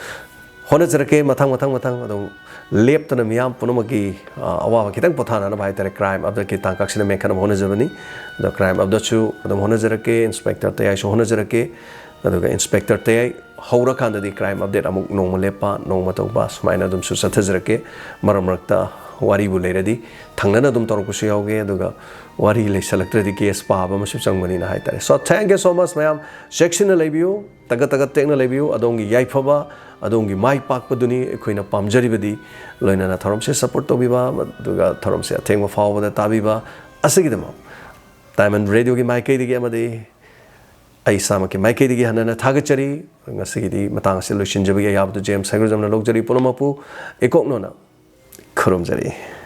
ꯍꯣꯠꯅꯖꯔꯛꯀꯦ ꯃꯊꯪ, ꯃꯊꯪ, ꯃꯊꯪ ꯑꯗꯨꯝ ꯂꯦꯞꯇꯅ ꯃꯤꯌꯥꯝ ꯄꯨꯝꯅꯃꯛꯀꯤ, ꯑ, ꯑꯋꯥꯕ ꯈꯤꯇꯪ ꯄꯣꯊꯥꯅꯅꯕ ꯍꯥꯏꯇꯥꯔꯦ, ꯀ꯭ꯔꯥꯏꯝ ꯑꯞꯗꯦꯠꯀꯤ ꯇꯥꯡꯀꯛꯁꯤꯗ ꯃꯦꯟꯈꯠꯅꯕ ꯍꯣꯠꯅꯖꯕꯅꯤ꯫ ꯑꯗꯣ ꯀ꯭ꯔꯥꯏꯝ ꯑꯞꯗꯦꯠꯁꯨ ꯑꯗꯨꯝ ꯍꯣꯠꯅꯖꯔꯛꯀꯦ, ꯏꯟꯁꯄꯦꯛꯇꯔ ꯇꯌꯥꯏꯁꯨ ꯍꯣꯠꯅꯖꯔꯛꯀꯦ꯫ ꯑꯗꯨꯒ ꯏꯟꯁꯄꯦꯛꯇꯔ ꯇꯌꯥꯏ ꯍꯧꯔꯀꯥꯟꯗꯗꯤ ꯀ꯭ꯔꯥꯏꯝ ꯑꯞꯗꯦꯠ ꯑꯃꯨꯛ ꯅꯣꯡꯃ ꯂꯦꯞꯄ, ꯅꯣꯡꯃ ꯇꯧꯕ, ꯁꯨꯃꯥꯏꯅ ꯑꯗꯨꯝꯁꯨ ꯆꯠꯊꯖꯔꯛꯀꯦ꯫ ꯃꯔꯛ ꯃꯔꯛꯇ ꯋꯥꯔꯤꯕꯨ ꯂꯩꯔꯗꯤ ꯊꯪꯅꯅ ꯑꯗꯨꯝ ꯇꯧꯔꯛꯄꯁꯨ ꯌꯥꯎꯒꯦ꯫ ꯑꯗꯨꯒ ꯋꯥꯔꯤ ꯂꯩꯁꯜꯂꯛꯇ꯭ꯔꯗꯤ ꯀꯦꯁ ꯄꯥꯕ ꯑꯃꯁꯨ ꯆꯪꯕꯅꯤꯅ ꯍꯥꯏꯇꯥꯔꯦ꯫ So, thank you so much ꯃꯌꯥꯝ꯫ ꯆꯦꯛꯁꯤꯟꯅ ꯂꯩꯕꯤꯌꯨ꯫ ꯇꯒꯠ ꯇꯒꯠ ꯇꯦꯛꯅ ꯂꯩꯕꯤꯌꯨ꯫ ꯑꯗꯣꯝꯒꯤ ꯌꯥꯏꯐꯕ, ꯑꯗꯣꯝꯒꯤ ꯃꯥꯏ ꯄꯥꯛꯄꯗꯨꯅꯤ ꯑꯩꯈꯣꯏꯅ ꯄꯥꯝꯖꯔꯤꯕꯗꯤ꯫ ꯂꯣꯏꯅꯅ ꯊꯧꯔꯝꯁꯦ ꯁꯄꯣꯔꯠ ꯇꯧꯕꯤꯕ, ꯑꯗꯨꯒ ꯊꯧꯔꯝꯁꯦ ꯑꯊꯦꯡꯕ ꯐꯥꯎꯕꯗ ꯇꯥꯕꯤꯕ ꯑꯁꯤꯒꯤꯗꯃꯛ ꯗꯥꯏꯃꯟ ꯔꯦꯗꯤꯑꯣꯒꯤ ꯃꯥꯏꯀꯩꯗꯒꯤ ꯑꯃꯗꯤ ꯑꯩ ꯏꯁꯥꯃꯛꯀꯤ ꯃꯥꯏꯀꯩꯗꯒꯤ ꯍꯟꯅ ꯍꯟꯅ ꯊꯥꯒꯠꯆꯔꯤ꯫ ꯉꯁꯤꯒꯤꯗꯤ ꯃꯇꯥꯡ ꯑꯁꯤ ꯂꯣꯏꯁꯤꯟꯖꯕꯒꯤ ꯑꯌꯥꯕꯗꯨ ꯖꯦꯝꯁ ꯍꯩꯒ꯭ꯔꯖꯝꯅ ꯂꯧꯖꯔꯤ꯫ ꯄꯨꯝꯅꯃꯛꯄꯨ ꯏꯀꯣꯛꯅꯣꯅ ꯈꯨꯔꯨꯝꯖꯔꯤ꯫